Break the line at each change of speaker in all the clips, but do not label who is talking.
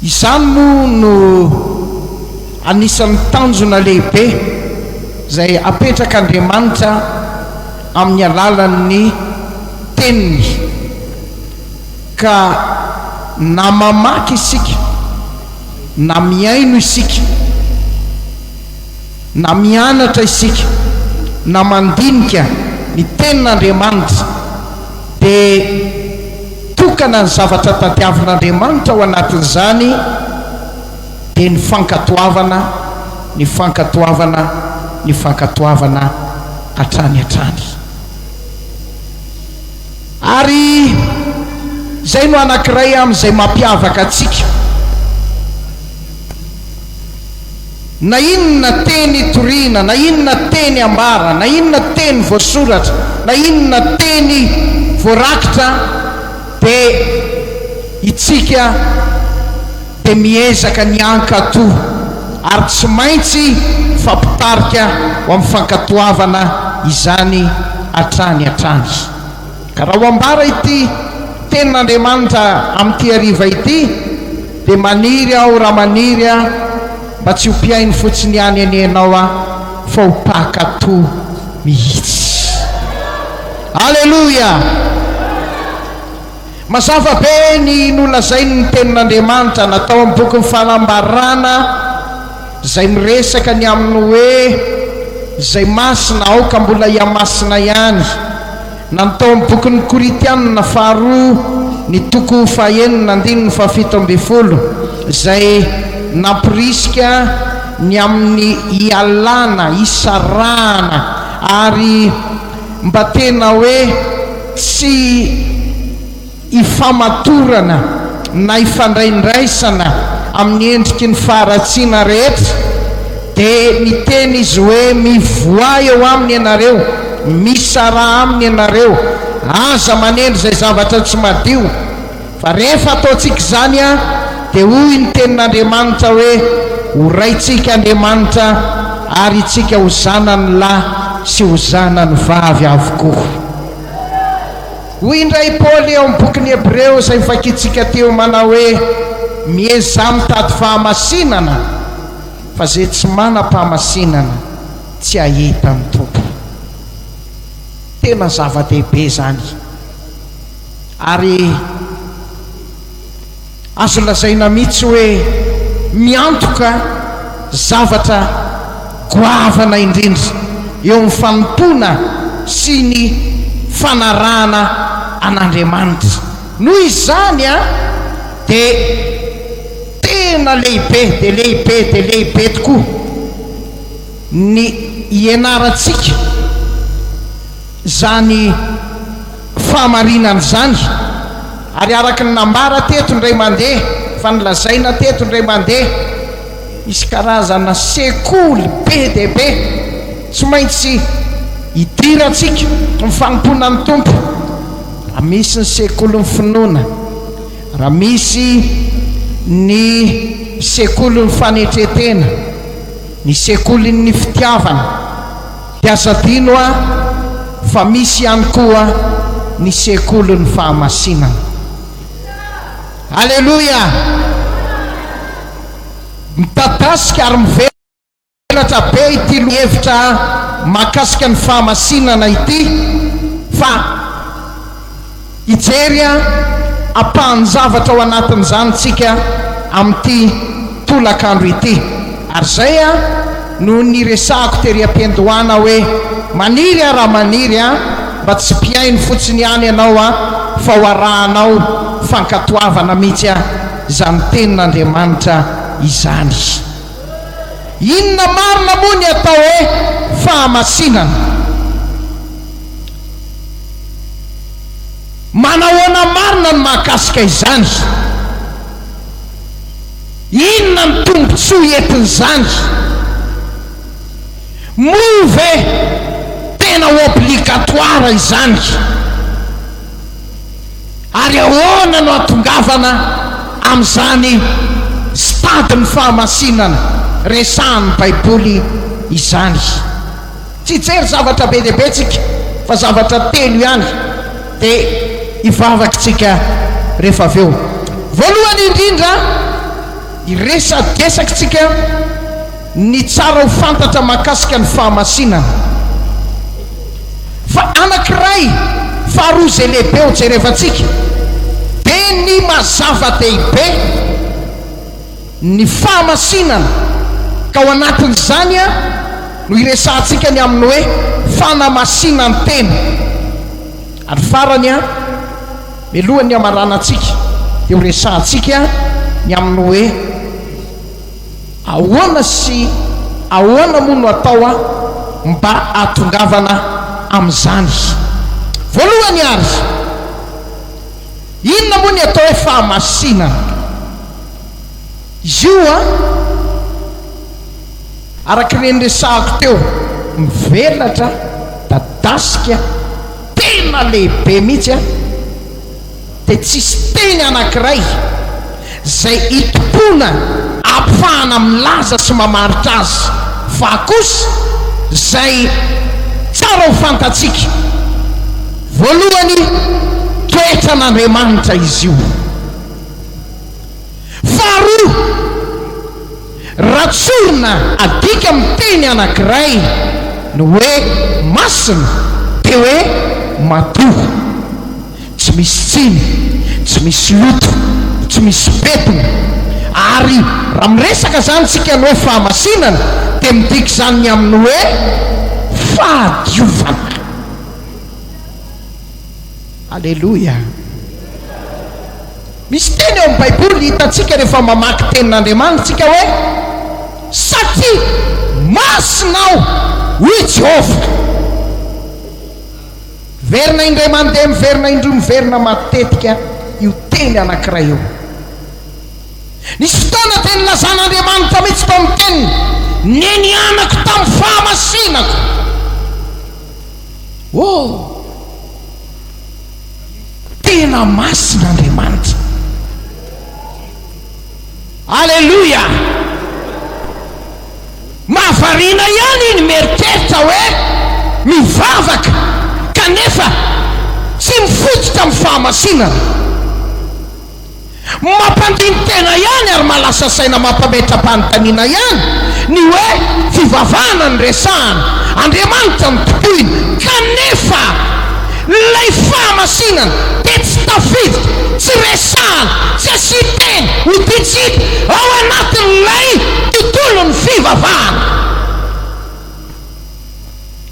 Izany moa no anisan'ny tanjona lehibe izay apetrak'Andriamanitra amin'ny alalan'ny Teniny. Ka na mamaky isika, na mihaino isika, na mianatra isika, na mandinika ny Tenin'Andriamanitra, dia tokana ny zavatra tadiavin'Andriamanitra ao anatin'izany, dia ny fankatoavana, ny fankatoavana, ny fankatoavana hatrany hatrany. Ary izay no anankiray amin'izay mampiavaka antsika. Na inona teny toriana, na inona teny ambara, na inona teny voasoratra, na inona teny voarakitra dia itsika dia miezaka ny hankatò ary tsy maintsy mifampitarika ho amin'ny fankatoavana izany hatrany hatrany. Ka raha ho ambara ity Tenin'Andriamanitra amin'ity hariva ity dia maniry aho raha maniry aho mba tsy ho mpihaino fotsiny ihany anie ianao aho fa ho mpankatò mihitsy. Aleloia! Mazava be ny nolazain'ny Tenin'Andriamanitra natao amin'ny bokin'ny Fanambarana izay miresaka ny amin'ny hoe izay masina aoka mbola hihamasina ihany. Na ny tao amin'ny bokin'ny Korintianina faharoa ny toko fahenina andininy fahafito ambin'ny folo izay nampirisika ny amin'ny hialana, hisarahana ary mba tena hoe tsy ifamatorana na ifandraindraisana amin'ny endriky ny faharatsiana rehetra, dia niteny izy hoe, Mivoaha eo aminy ianareo, misaraha aminy ianareo, aza manendry izay zavatra tsy madio. Fa rehefa ataontsika izany, dia hoy ny tenin'Andriamanitra hoe, Ho Raintsika Andriamanitra, ary itsika ho zanany lahy sy ho zanany vavy avokoa. Hoy indray i Paoly ao amin'ny bokin'ny Hebreo izay novakintsika teo manao hoe, Miezaha mitady fahamasinana, fa izay tsy manam-pahamasinana tsy hahita ny Tompo. Tena zava-dehibe izany. Ary azo lazaina mihitsy hoe miantoka zavatra goavana indrindra eo amin'ny fanompoana sy ny fanarahana an'Andriamanitra. Noho izany dia tena lehibe dia lehibe dia lehibe tokoa ny hianarantsika izany fahamarinana izany, ary araka ny nambara teto indray mandeha, efa nolazaina teto indray mandeha, misy karazana sekoly be dia be tsy maintsy idirantsika ny fanompoana ny Tompo. Raha misy ny sekolin'ny finoana, raha misy ny sekolin'ny fanetren-tena, ny sekolin'ny fitiavana, Dia aza adino a fa misy ihany koa ny sekolin'ny fahamasinana. Aleloia! Midadasika ary mivelatra be ity lohahevitra mahakasika ny fahamasinana ity fa Hijery ampahan-javatra ao anatin'izany tsika amin'ity tolakandro ity. Ary izay no niresahako tery am-piandohana hoe maniry aho raha maniry mba tsy mpihaino fotsiny ihany ianao fa ho arahanao fankatoavana mihitsy izany tenin'Andriamanitra izany. Inona marina moa ny atao hoe fahamasinana? Manahoana marina ny mahakasika izany? Inona ny tombontsoa entin'izany? Moa ve tena obligatoire izany? Ary ahoana no hahatongavana amin'izany stade-n'ny fahamasinana resahan'ny Baiboly izany? Tsy hijery zavatra be dia be tsika fa zavatra telo ihany dia hivavaka tsika rehefa avy eo. Voalohany indrindra, Hiresadresaka tsika ny tsara ho fantatra mahakasika ny fahamasinana. Fa anankiray faharoa izay lehibe ho jerevantsika dia ny maha zava-dehibe ny fahamasinana, ka ao anatin'izany no hiresahantsika ny amin'ny hoe fanamasinan-tena. Ary farany, mialohan'ny hamaranantsika dia ho resahantsika ny amin'ny hoe ahoana sy ahoana moa no atao mba hahatongavana amin'izany. Voalohany ary, inona moa ny atao hoe fahamasinana? Izy io an, araka ireny resahako teo, mivelatra, dadasika, tena lehibe mihitsy an, dia tsisy teny anankiray izay itompoana ahafahana milaza sy mamaritra azy, fa kosa izay tsara ho fantatsika, voalohany, toetran'Andriamanitra izy io. Faharoa, raha tsorina adika amin'ny teny anankiray ny hoe masina dia hoe madio, tsy misy tsiny, tsy misy loto, tsy misy pentina. Ary raha miresaka izany isika ny hoe fahamasinana dia midika izany ny amin'ny hoe fahadiovana. Aleloia! Misy teny ao amin'ny Baiboly hitantsika rehefa mamaky Tenin'Andriamanitra isika hoe, Satria masina aho, hoy Jehovah. Miverina indray mandeha, miverina indroa, miverina matetika io teny anankiray io. Nisy fotoana dia nilazan'Andriamanitra mihitsy tao amin'ny Teniny, Nenianako tamin'ny fahamasinako. Oh! Tena masina Andriamanitra. Aleloia! Mahavariana ihany ny mieritreritra hoe mivavaka kanefa tsy mifototra amin'ny fahamasinana. Mampandini-tena ihany ary mahalasa saina mampametra-panontaniana ihany ny hoe fivavahana no resahana, Andriamanitra no tompoina, kanefa ilay fahamasinana dia tsy tafiditra, tsy resahana, tsy asian-teny, odian-tsy hita ao anatin'ilay tontolon'ny fivavahana.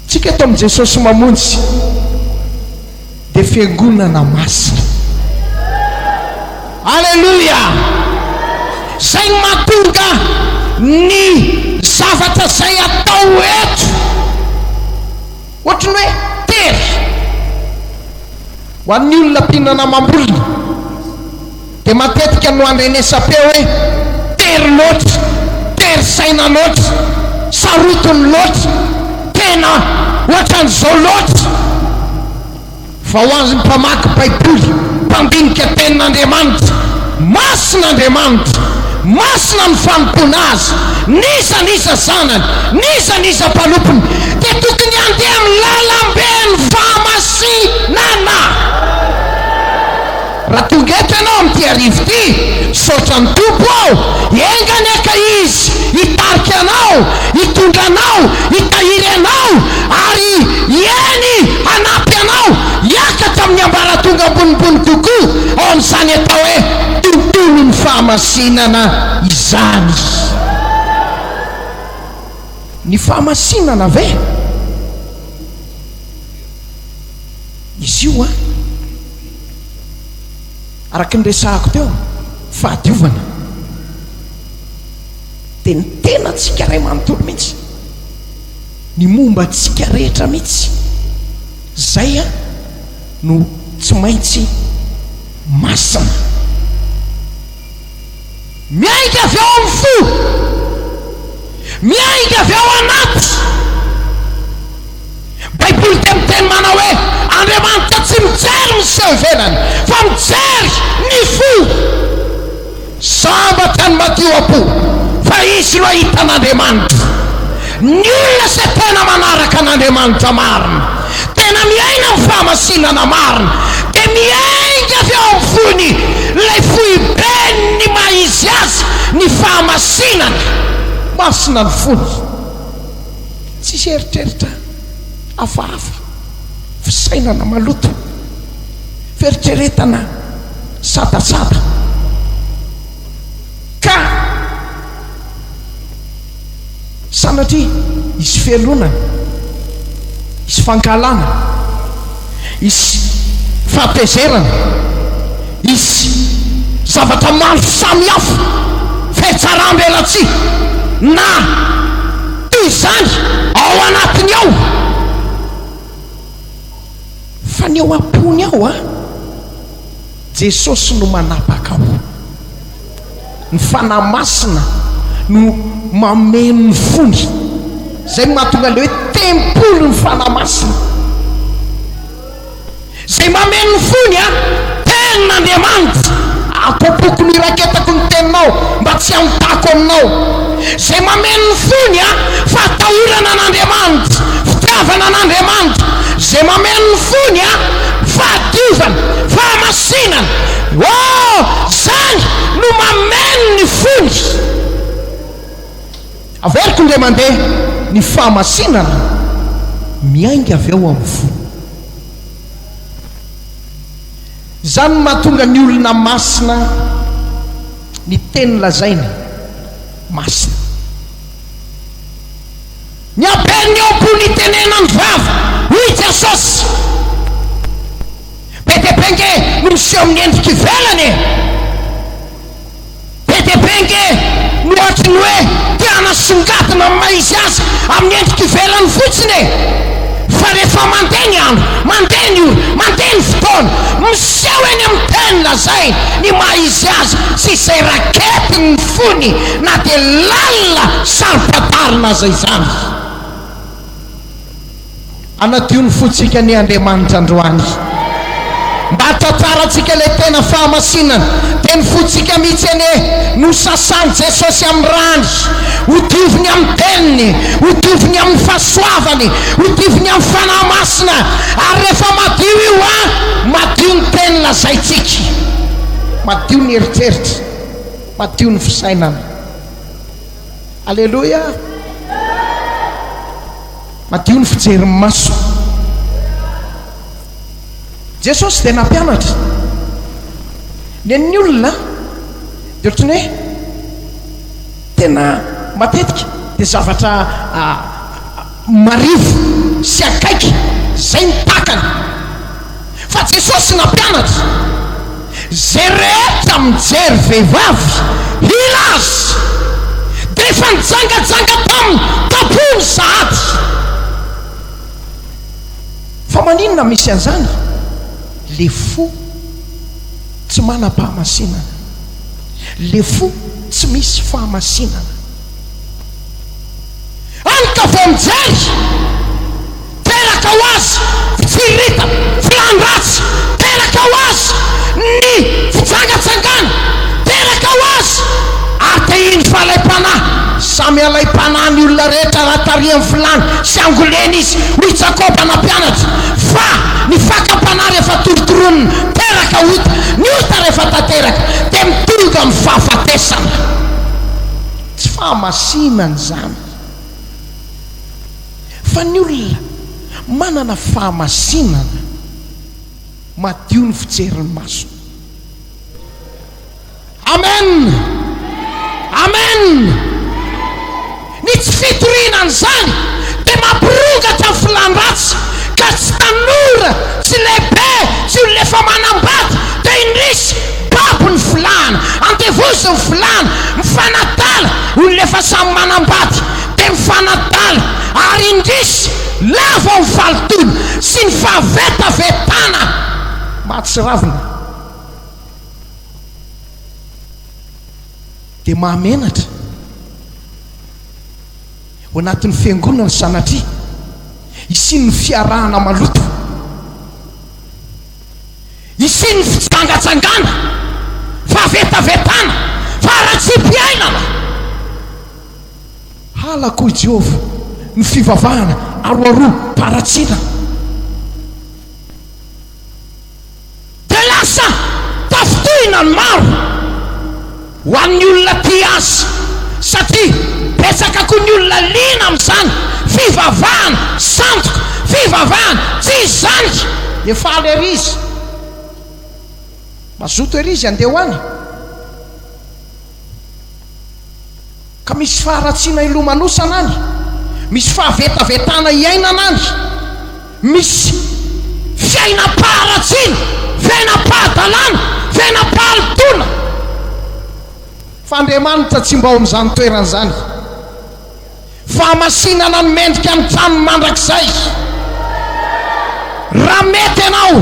Tsika eto amin'i Jesosy Mamonjy. dia fiangonana masina. Aleloia! Izay no mahatonga ny zavatra izay atao eto ohatry ny hoe tery ho an'ny olona mpihinana amam-bolony. Dia matetika no andrenesam-peo hoe tery loatra, tery saina loatra, sarotiny loatra, tena ohatran'izao loatra. Fa ho an'ny mpamaky Baiboly, mpandinika Tenin'Andriamanitra, masina Andriamanitra, masina ny fanompoana Azy, n'iza n'iza zanany, n'iza n'iza mpanompony, dia tokony handeha amin'ny lalamben'ny fahamasinana. Raha tonga eto ianao amin'ity hariva ity, misaotra ny Tompo aho, enga anie ka Izy hitarika anao, hitondra anao, hitahiry anao, ary eny hanampy anao hiakatra amin'ny ambaratonga ambonimbony kokoa ao amin'izany atao hoe tontolon'ny fahamasinana izany. Ny fahamasinana ve? Izy io an! Araka ny resahako teo, fahadiovana dia ny tenantsika iray manontolo mihitsy, ny momba antsika rehetra mihitsy, izay an no tsy maintsy masina. Miainga avy ao amin'ny fo, miainga avy ao anaty. Baiboly dia miteny manao hoe, Andriamanitra tsy mijery ny seho ivelany, fa mijery ny fo. Sambatra ny madio am-po, fa izy no hahita an'Andriamanitra. Ny olona izay tena manaraka an'Andriamanitra marina, tena miaina amin'ny fahamasinana marina, dia miainga avy ao amin'ny fony ilay foiben'ny maha izy azy ny. fahamasinana. Masina ny fony. Tsisy eritreritra hafahafa, fisainana maloto, fieritreretana sadasada. Ka sanatria hisy fialonana, hisy fankahalana, hisy fahatezerana, hisy zavatra maro samihafa, fihatsarambelatsihy na toy izany ao anatiny ao, fa ny ao am-pony ao an, Jesosy no manapaka ao. Ny Fanahy Masina no mameno ny fony. Izay no mahatonga ilay hoe tempolin'ny Fanahy Masina. Izay mameno ny fony an, Tenin'Andriamanitra. Ato am-poko no iraketako ny teninao mba tsy hamitako aminao. Izay mameno ny fony an, fahatahorana an'Andriamanitra, fitiavana an'Andriamanitra. Izay mameno ny fony an, fahadiovana, fahamasinana. Oh, izany no mameno ny fony. Averiko indray mandeha, ny fahamasinana miainga avy ao amin'ny fo. Izany no mahatonga ny olona masina ny teny lazainy masina. Ny haben'ny ao am-po nitenenan'ny vava, hoy Jesosy. Be dia be ange no miseho amin'ny endrika ivelany e! Be dia be ange no ohatry ny hoe te hanasongadina ny maha izy azy amin'ny endrika ivelany fotsiny e! Fa rehefa mandeha ny andro, mandeha ny ora, mandeha ny fotoana, miseho eny amin'ny teny lazainy ny maha izy azy sy izay raketin'ny fony na dia lalina saro-pantarina aza izany. Hanadio ny fontsika anie Andriamanitra androany. Mba hahatratrarantsika ilay tena fahamasinana, dia ny fontsika mihitsy anie no sasan'i Jesosy amin'ny rany, hodioviny amin'ny teniny, hodioviny amin'ny fahasoavany, hodioviny amin'ny Fanahy Masina, ary rehefa madio io an, madio ny teny lazaintsika, madio ny eritreritra, madio ny fisainana. Aleloia! Madio ny fijerin'ny maso. Jesosy dia nampianatra. Ny an'ny olona dia ohatran'ny hoe tena matetika dia zavatra marivo sy akaiky izay no takany. Fa Jesosy nampianatra, Izay rehetra mijery vehivavy hila azy dia efa nijangajanga taminy tam-pony sahady. Fa maninona misy an'izany? Le fo tsy manam-pahamasinana. Le fo tsy misy fahamasinana. Hany ka vao mijery, teraka ho azy fitsiririta, filàn-dratsy, teraka ho azy ny fijangajangana, teraka ho azy ary tehiny fahalaim-panahy. Samy alaim-panahy ny olona rehetra raha tarihan'ny filàny sy angoleny izy, hoy Jakoba nampianatra, fa ny fakam-panahy rehefa torontoronina, teraka ota, ny ota rehefa tanteraka dia mitonga amin'ny fahafatesana. Tsy fahamasinana izany. Fa ny olona manana fahamasinana, madio ny fijerin'ny masony. Amen! Amen! Ny tsy fitoriana an'izany dia mampirongatra ny filàn-dratsy ka tsy tanora, tsy lehibe, tsy olona efa manambady dia indrisy babo ny filàna, andevozy ny filàna, mifanadala, olona efa samy manambady dia mifanadala ary indrisy lavo amin'ny fahalotoana sy ny fahavetavetana mahatsiravina. Dia mahamenatra ao anatin'ny fiangonana sanatria hisian'ny fiarahana maloto, hisian'ny fijangajangana, fahavetavetana, faharatsiam-piainana. Halako, hoy Jehovah, ny fivavahana aroharoam-paharatsiana. Dia lasa tafintohina ny maro. Ho an'ny olona tia azy, satria betsaka koa ny olona liana amin'izany fivavahana sandoka, fivavahana tsy izy izany. Dia faly ery izy, mazoto ery izy handeha ho any. Ka misy faharatsiana ilomanosana any, misy fahavetavetana iainana any, misy fiainam-paharatsiana, fiainam-pahadalana, fiainam-pahalotoana. Fa Andriamanitra tsy mba ao amin'izany toerana izany. Fahamasinana no mendrika ny tranony mandrakizay. Raha mety ianao,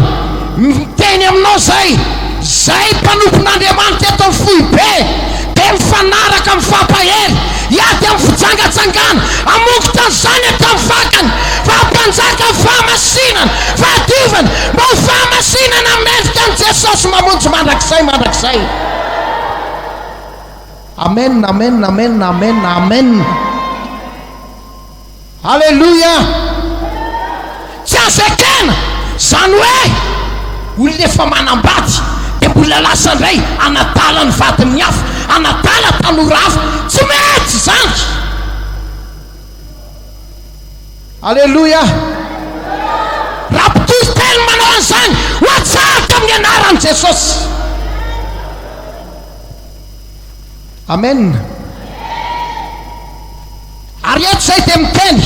miteny aminao izay, izay mpanompon'Andriamanitra eto amin'ny foibe dia mifanaraka amin'ny fampahery, hiady amin'ny fijangajangana, hamongotra an'izany hatramin'ny fakany, fa hampanjaka ny fahamasinana, fahadiovana, mba ho fahamasinana mendrika an'i Jesosy mamonjy mandrakizay mandrakizay. Amen amen amen amen amen Alléluia Tsy azo ekena zany hoe olona efa manambady dia mbola lasa indray hanadala ny vadin'ny hafa, hanadala tanora hafa, tsy mety izany. Aleloia! Raha mpitory teny manao an'izany, ho atsahatra amin'ny anaran'i Jesosy. Amen. Ary eto izay dia miteny,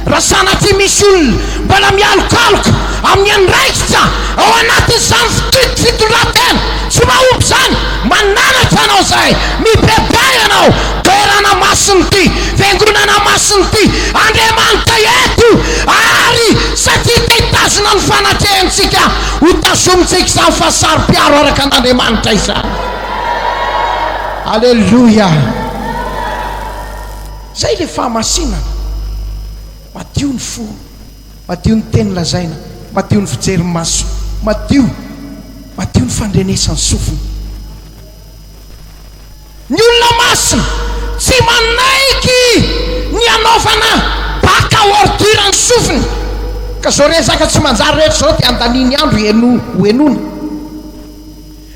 raha sanatria misy olona mbola mialokaloka amin'ny andraikitra ao anatin'izany fitondran-tena tsy mahomby izany, mananatra anao izahay, mibebaha ianao, toerana masina ity, fiangonana masina ity, Andriamanitra eto, ary satria te hitazona ny fanatrehantsika, ho tazomintsika izany fa saro-piaro araka an'Andriamanitra izany. Aleloia! Zay le fahamasinana. Madio ny fo, madio ny teny lazaina, madio ny fijery maso, madio, madio ny fandrenesan'ny sofina. Ny olona masina tsy manaiky ny hanaovana bac à ordure ny sofiny. Ka zao resaka tsy manjary rehetra zao dia andaniany andro heno ho henoina.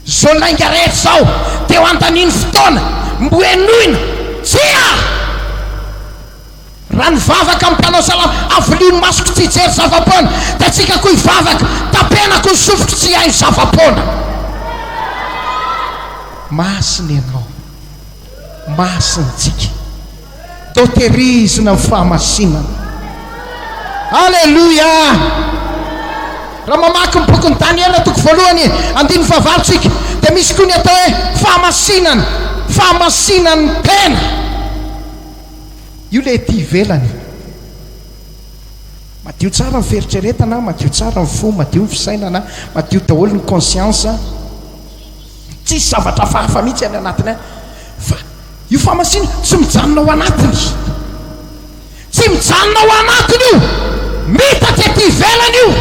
Zao lainga rehetra zao dia ho andaniany fotoana mbo henoina. Tsia! Raha nivavaka ny mpanao salamo, avilio ny masoko tsy hijery zava-poana, dia tsika koa hivavaka, tapenako ny sofiko tsy hihaino zava-poana. Masina ianao, masina tsika. Tao tehirizina ny fahamasinana. Aleloia! Raha mamaky ny bokin'i Daniela toko voalohany andininy fahavalo tsika, dia misy koa ny atao hoe fahamasinana, fahamasinan'ny tena. Io ilay ety ivelany. Madio tsara ny fieritreretana, madio tsara ny fo, madio ny fisainana, madio daholo ny conscience. Tsisy zavatra hafahafa mihitsy any anatiny any. Fa io fahamasinana tsy mijanona ao anatiny. Tsy mijanona ao anatiny io. Mitatra ety ivelany io.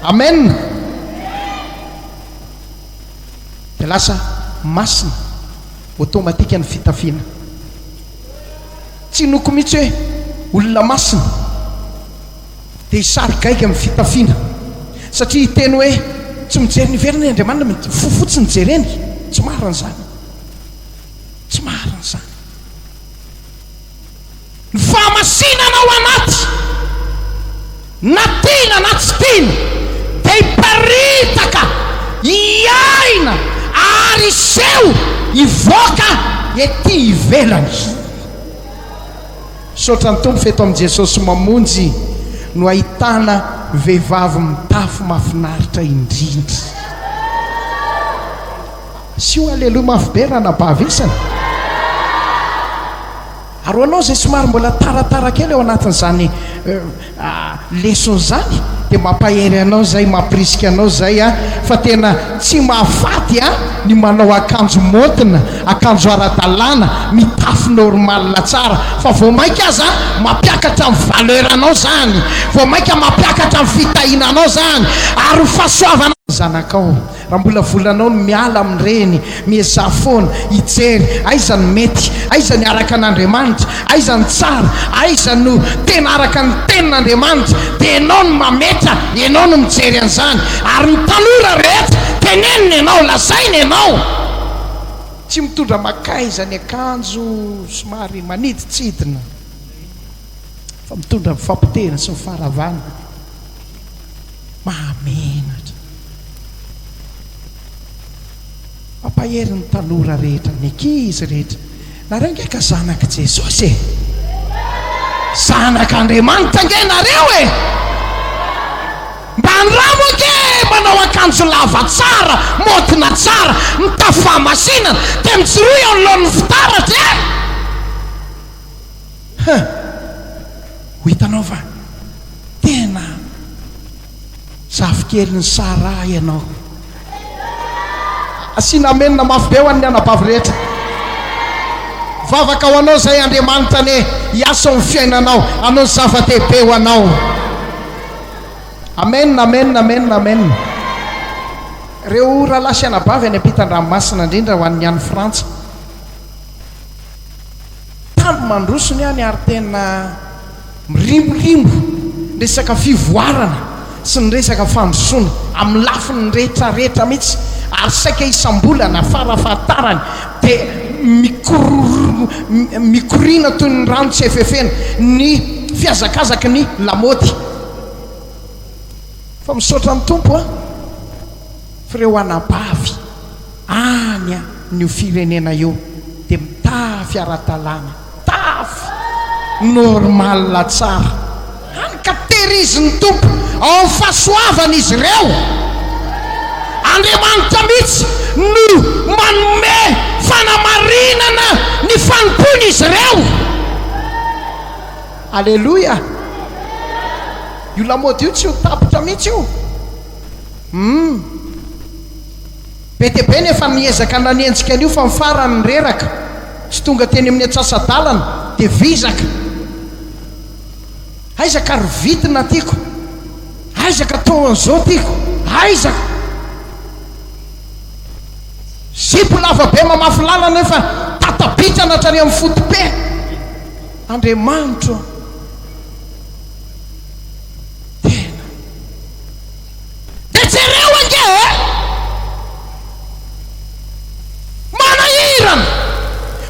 Amen. Dia lasa masina automatique ny fitafiana. Tsy inoako mihitsy hoe olona masina dia hisary gaigy amin'ny fitafiana satria hiteny hoe tsy mijery ny ivelany Andriamanitra, fo fotsiny jereny. Tsy marina izany. Tsy marina izany. Ny fahamasinana ao anaty, na tiana na tsy tiana, dia hiparitaka, hiaina ary hiseho hivoaka ety ivelany. Misaotra ny Tompo fa eto amin'i Jesosy Mamonjy no ahitana vehivavy mitafy mahafinaritra indrindra. Asio aleloia mafy be ranabavy isany. Ary ho anao izay somary mbola taratara kely ao anatin'izany lesona izany dia mampahery anao izay, mampirisika anao izay fa tena tsy mahafaty ny manao akanjo maontina, akanjo ara-dalàna, mitafy normal tsara fa vao mainka aza mampiakatra ny valeur anao izany, vao mainka mampiakatra ny fitahiana anao izany ary ny fahasoavana zanakao. Raha mbola volanao ny miala amin'ireny, miezaha foana hijery aiza no mety, aiza ny araka an'Andriamanitra, aiza ny tsara, aiza no tena araka ny tenin'Andriamanitra, dia ianao no mametra, ianao no mijery an'izany. Ary ny tanora rehetra, tenenina ianao, lazaina ianao. Tsy mitondra makaiza ny akanjo somary manidintsidina fa mitondra ny fampotehana sy ny faharavana. Mahamenatra. Mampahery ny tanora rehetra, ny ankizy rehetra. Nareo nge ka zanak'i Jesosy e! Zanak'Andriamanitra nge nareo e! Mba andramo ange manao akanjo lava tsara, maotina tsara, mitafy fahamasinana, dia mijoroa eo anoloan'ny fitaratra e! Huh! Ho hitanao fa tena zafikelin'i Sarah ianao. Asiana amen mafy be ho an'ny anabavy rehetra. Vavaka ho anao izay Andriamanitra anie hiasa ao amin'ny fiainanao, hanao ny zava-dehibe ho anao. Amen, amen, amen, amen. Reo rahalahy sy anabavy any ampitan-dranomasina indrindra ho an'ny any Frantsa. Tany mandroso ny any ary tena mirimborimbo ny resaka fivoarana sy ny resaka fandrosoana amin'ny lafiny rehetra rehetra mihitsy ary saika isam-bolana farafahatarany dia mikororo mikoriana toy ny rano tsy efefena ny fihazakazaky ny lamaody. Fa misaotra ny Tompo an! F'ireo anabavy any amin'io firenena io dia mitafy ara-dalàna, tafy normal tsara. Hany ka tehirizin'ny Tompo ao amin'ny fahasoavany izy ireo. Andriamanitra mihitsy no manome fanamarinana ny fanompoan'izy ireo. Aleloia! Io lamaody io tsy ho tapitra mihitsy io. Humm. Be dia be ny efa niezaka nanenjika an'io fa ny farany reraka sy tonga teny amin'ny antsasa-dalana dia vizaka. Aiza ka ry vitina tiako? Aiza ka toa an'izao tiako? Aiza ka. Zipo lava be mamafy lalana nefa tata-bintana hatrany amin'ny foto-pe. Andriamanitro ô. Tena. Dia jereo ange e! Manahirana!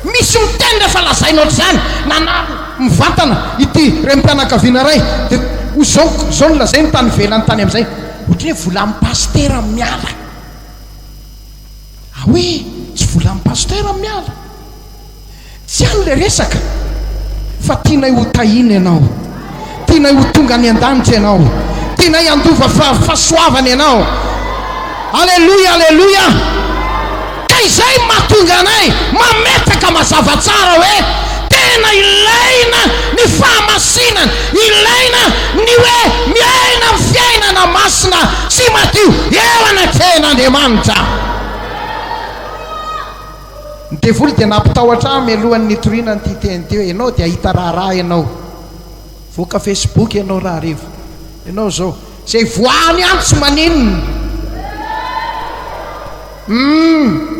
Misy miteny rehefa lazaina ohatr'izany, nanary mivantana ity renim-pianakaviana iray, dia hoy izao, izao no lazainy tany ivelany tany amin'izay, ohatran'ny hoe volan'ny pasitera miala. Ah oui, tsy volan'ny pasitera miala. Tsy any le resaka fa tianay ho tahiana ianao, tianay ho tonga any an-danitra ianao, tianay handova fahasoavana ianao. Aleloia, aleloia. Ka izay no mahatonga anay mametraka mazava tsara hoe tena ilaina ny fahamasinana, ilaina ny hoe miaina amin'ny fiainana masina sy madio eo anatrehan'Andriamanitra. Ny devoly dia nampitahotra ahy mialohan'ny nitoriana an'ity teny ity hoe ianao dia hahita raharaha ianao. Voaka facebook ianao rahariva. Ianao izao. Izay voahany ihany tsy maninona. Humm.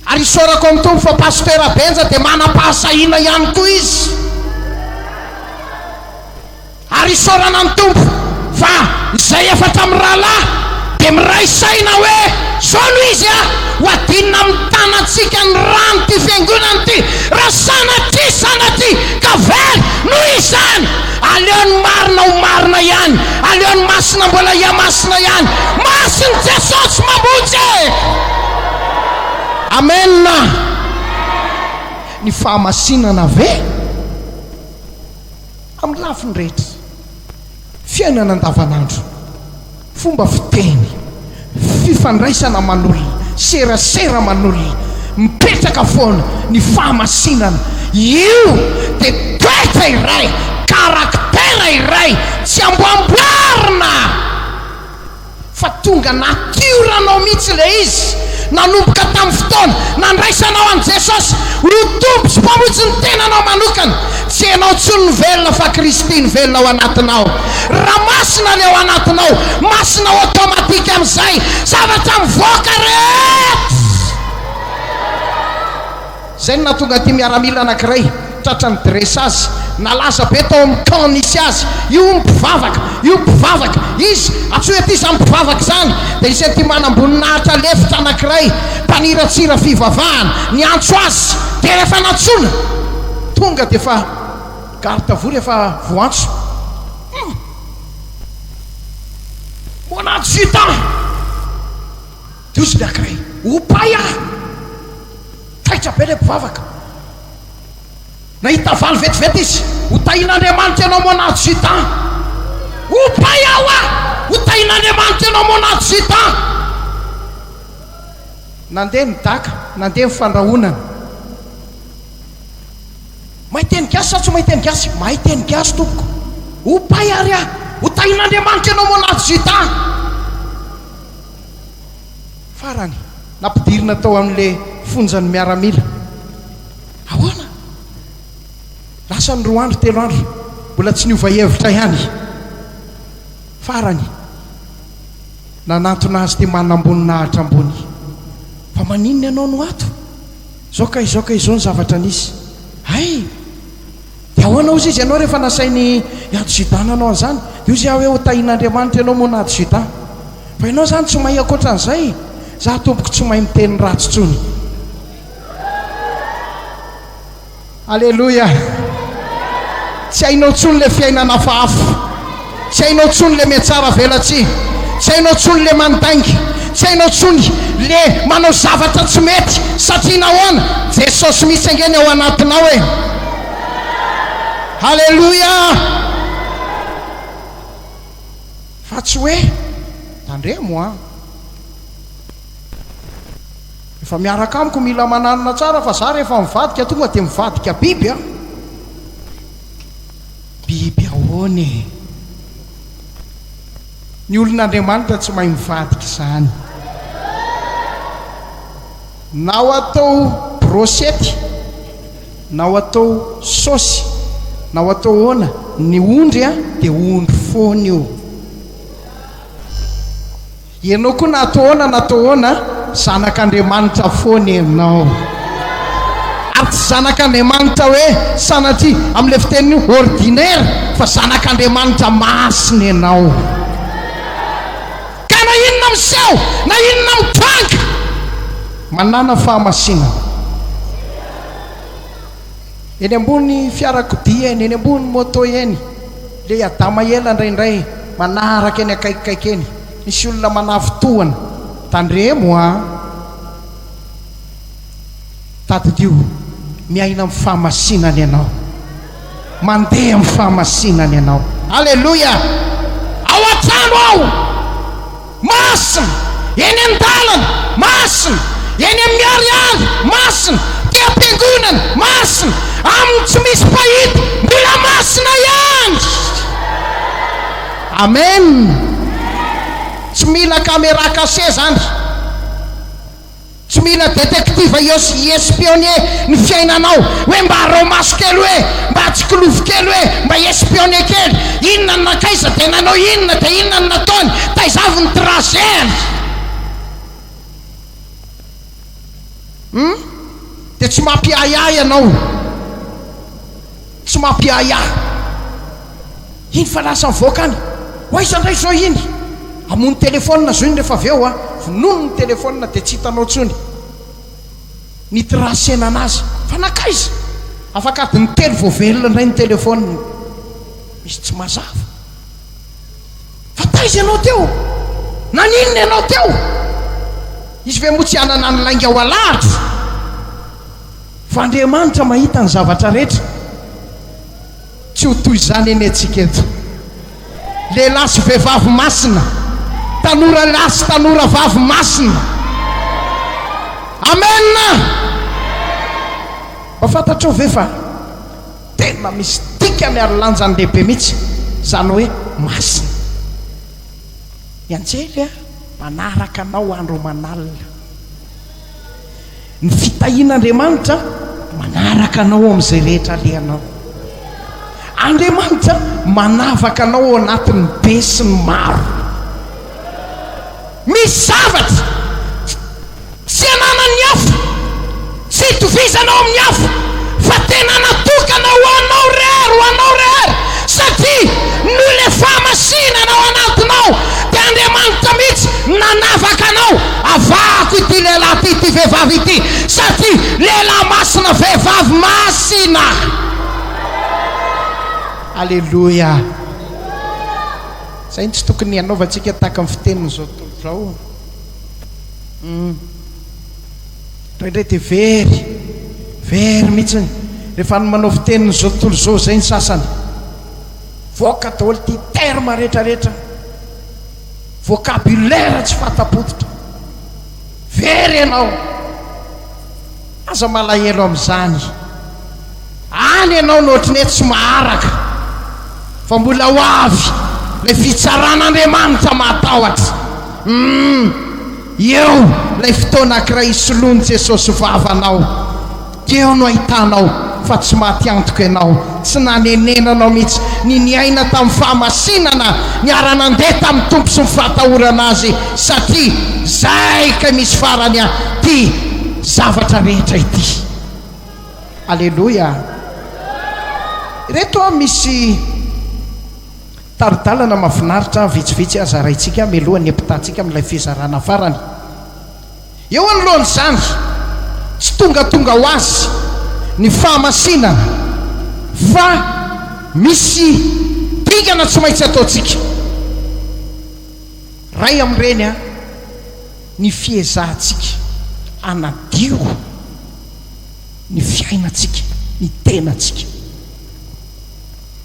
Ary isaorako amin'ny Tompo fa Pasitera Benja dia manam-pahasahiana ihany koa izy. Ary isaorana ny Tompo fa izay efatra mirahalahy dia miray saina hoe zao no izy a! Ho adinina amin'ny tanantsika ny ran'ity fiangonana ity raha sanatria sanatria ka very noho izany aleo ny marina ho marina ihany, aleo ny masina mbola hihamasina ihany. Masin'i Jesosy mamonjy e! Amen! Ny fahamasinana ve? Amin'ny lafiny rehetra, fiainana andavanandro, fomba fiteny, fifandraisana aman'olona, serasera aman'olona, mipetraka foana ny fahamasinana. Io dia toetra iray, caractère iray tsy amboamboarina. Fa tonga natiora anao mihitsy ilay izy nanomboka tamin'ny fotoana nandraisanao an'i Jesosy ho Tompo sy Mpamonjy ny tenanao manokana. Tsy ianao intsony no velona fa Kristy no velona ao anatinao. Raha masina ny ao anatinao, masina automatique amin'izay zavatra mivoaka rehetra. Izay no nahatonga ity miaramila anankiray tratran'ny dressage, nalaza be tao amin'ny camp nisy azy. Io hono mpivavaka. Io mpivavaka, izy, antsoy aty izany mpivavaka izany, dia nisy an'ity manamboninahitra lefitra anankiray, mpaniratsira fivavahana, niantso azy, dia rehefa nantsoina, tonga dia efa garde à vous rehefa voantso. Hum! Mon adjudant! Dia hoy izy ilay ankiray, Hopay aho! Taitra be ilay mpivavaka. Nahita valy vetivety izy. Ho tahin'Andriamanitra ianao mon adjudant. Hopay aho ah! Ho tahin'Andriamanitra ianao mon adjudant. Nandeha ny daka, nandeha ny fandrahonana. Mahay teny gasy sa tsy mahay teny gasy? Mahay teny gasy tompoko. Hopay ary aho. Ho tahin'Andriamanitra ianao mon adjudant. Farany, nampidirina tao amin'ilay fonjan'ny miaramila. Ahoana? Lasa ny roa andro, telo andro, mbola tsy niova hevitra ihany. Farany, nanantona azy ity manamboninahitra ambony. Fa maninona ianao no ato? Izao ka izao ka izao ny zavatra nisy. Hay! Dia ahoana hozy izy ianao rehefa nasain'i adjudant nanao an'izany? Dia hozy aho hoe ho tahin'Andriamanitra ianao mon adjudant. Fa ianao izany tsy mahay ankoatran'izay? Za tompoko tsy mahay miteny ratsy intsony. Aleloia! Tsy hainao intsony ilay fiainana hafahafa. Tsy hainao intsony ilay mihatsara velatsihy. Tsy hainao intsony ilay mandainga. Tsy hainao intsony le manao zavatra tsy mety. Satria nahoana? Jesosy mihitsy ange ny ao anatinao e! Haleloia! Fa tsy hoe, tandremo an! Efa miaraka amiko mila mananona tsara fa za rehefa mivadika tonga dia mivadika biby an! Biby ahoana e? Ny olon'Andriamanitra tsy mahay mivadika izany. Na ho atao brosety, na ho atao saosy, na ho atao ahoana, ny ondry dia ondry foana io. Ianao koa na atao ahoana na atao ahoana, zanak'Andriamanitra foana ianao. Ary tsy zanak'Andriamanitra hoe sanatria amin'ilay fiteniny io ordinaire, fa zanak'Andriamanitra masina ianao. Ka na inona miseho, na inona mitranga, manàna fahamasinana. Eny ambony fiarakodia eny, eny ambony moto eny, le adama ela indraindray manaraka eny akaikikaiky eny, misy olona manavy tohana, tandremo a! Tadidio, miaina amin'ny fahamasinana ianao, mandeha amin'ny fahamasinana ianao. Aleloia! Ao an-trano aho! Masina, eny an-dalana, masina, eny amin'ny miharihary, masina, aty am-piangonana, masina, amin'ny tsy misy mpahita, mbola masina ihany! Amen! Tsy mila caméra cachée zany. Tsy mila detective hi-espionner ny fiainanao hoe mba araho maso kely hoe, mba tsikilovy kely hoe, mba hi-espionner kely, inona no nankaiza dia nanao inona dia inona no nataony, taiza avy ny trajet-ny. Hum? Dia tsy mampiahiahy ianao. Tsy mampiahiahy. Iny fa lasa mivoaka any. Ho aiza indray izao iny? Hamono telephone zao iny rehefa avy eo a! Vonono ny telephone dia tsy hitanao intsony ny tracer-na anazy. Fa nankaiza? Afaka adiny telo vao velona indray ny telephone. Misy tsy mazava. Fa taiza ianao teo? Naninona ianao teo? Izy ve moa tsy hanana ny lainga ho alahatra? Fa Andriamanitra mahita ny zavatra rehetra. Tsy ho toy izany anie tsika eto. Lehilahy sy vehivavy masina, tanora lahy sy tanora vavy masina. Amen! Mba fantatrao ve fa tena misy dikany ary lanjany lehibe mihitsy izany hoe masina. Ny anjely manaraka anao andro aman'alina. Ny fitahian'Andriamanitra manaraka anao amin'izay rehetra alehanao. Andriamanitra manavaka anao ao anatin'ny be sy ny maro. Misy zavatra tsy ananan'ny hafa, tsy itovizanao amin'ny hafa, fa tena natokana ho anao irery, ho anao irery, satria noho ilay fahamasinana. fahamasinana ao anatinao, dia Andriamanitra mihitsy nanavaka anao, avahako ity lehilahy ity, ity vehivavy ity, satria lehilahy masina, vehivavy masina. Aleloia. Izay no tsy tokony hanaovantsika tahaka ny fitenin'izao tontolo izao. Hum. Indraindray dia very, very mihitsy rehefa ny manao fitenin'izao tontolo izao izay ny sasany. Voaka daholo ity terme rehetra rehetra, vocabulaire tsy fanta-pototra. Very ianao. Aza malahelo amin'izany. Any ianao no ohatry ny hoe tsy maharaka. Fa mbola ho avy ilay fitsaran'Andriamanitra mahatahotra. Humm. Eo ilay fotoana ankiray hisoloan'i Jesosy vava anao. Teo no ahitanao fa tsy maty antoka ianao, tsy nanenenanao mihitsy ny niaina tamin'ny fahamasinana, niara-nandeha tamin'ny Tompo sy ny fahatahorana Azy, satria zay kay misy farany a ty zavatra rehetra ity. Aleloia! Ireto a misy tari-dalana mahafinaritra vitsivitsy zaraintsika mialohan'ny hampitantsika amin'ilay fizarana farany. Eo anoloan'izany, tsy tongatonga ho azy ny fahamasinana fa misy dingana tsy maintsy ataontsika. Iray amin'ireny ny fiezahantsika hanadio ny fiainantsika, ny tenantsika.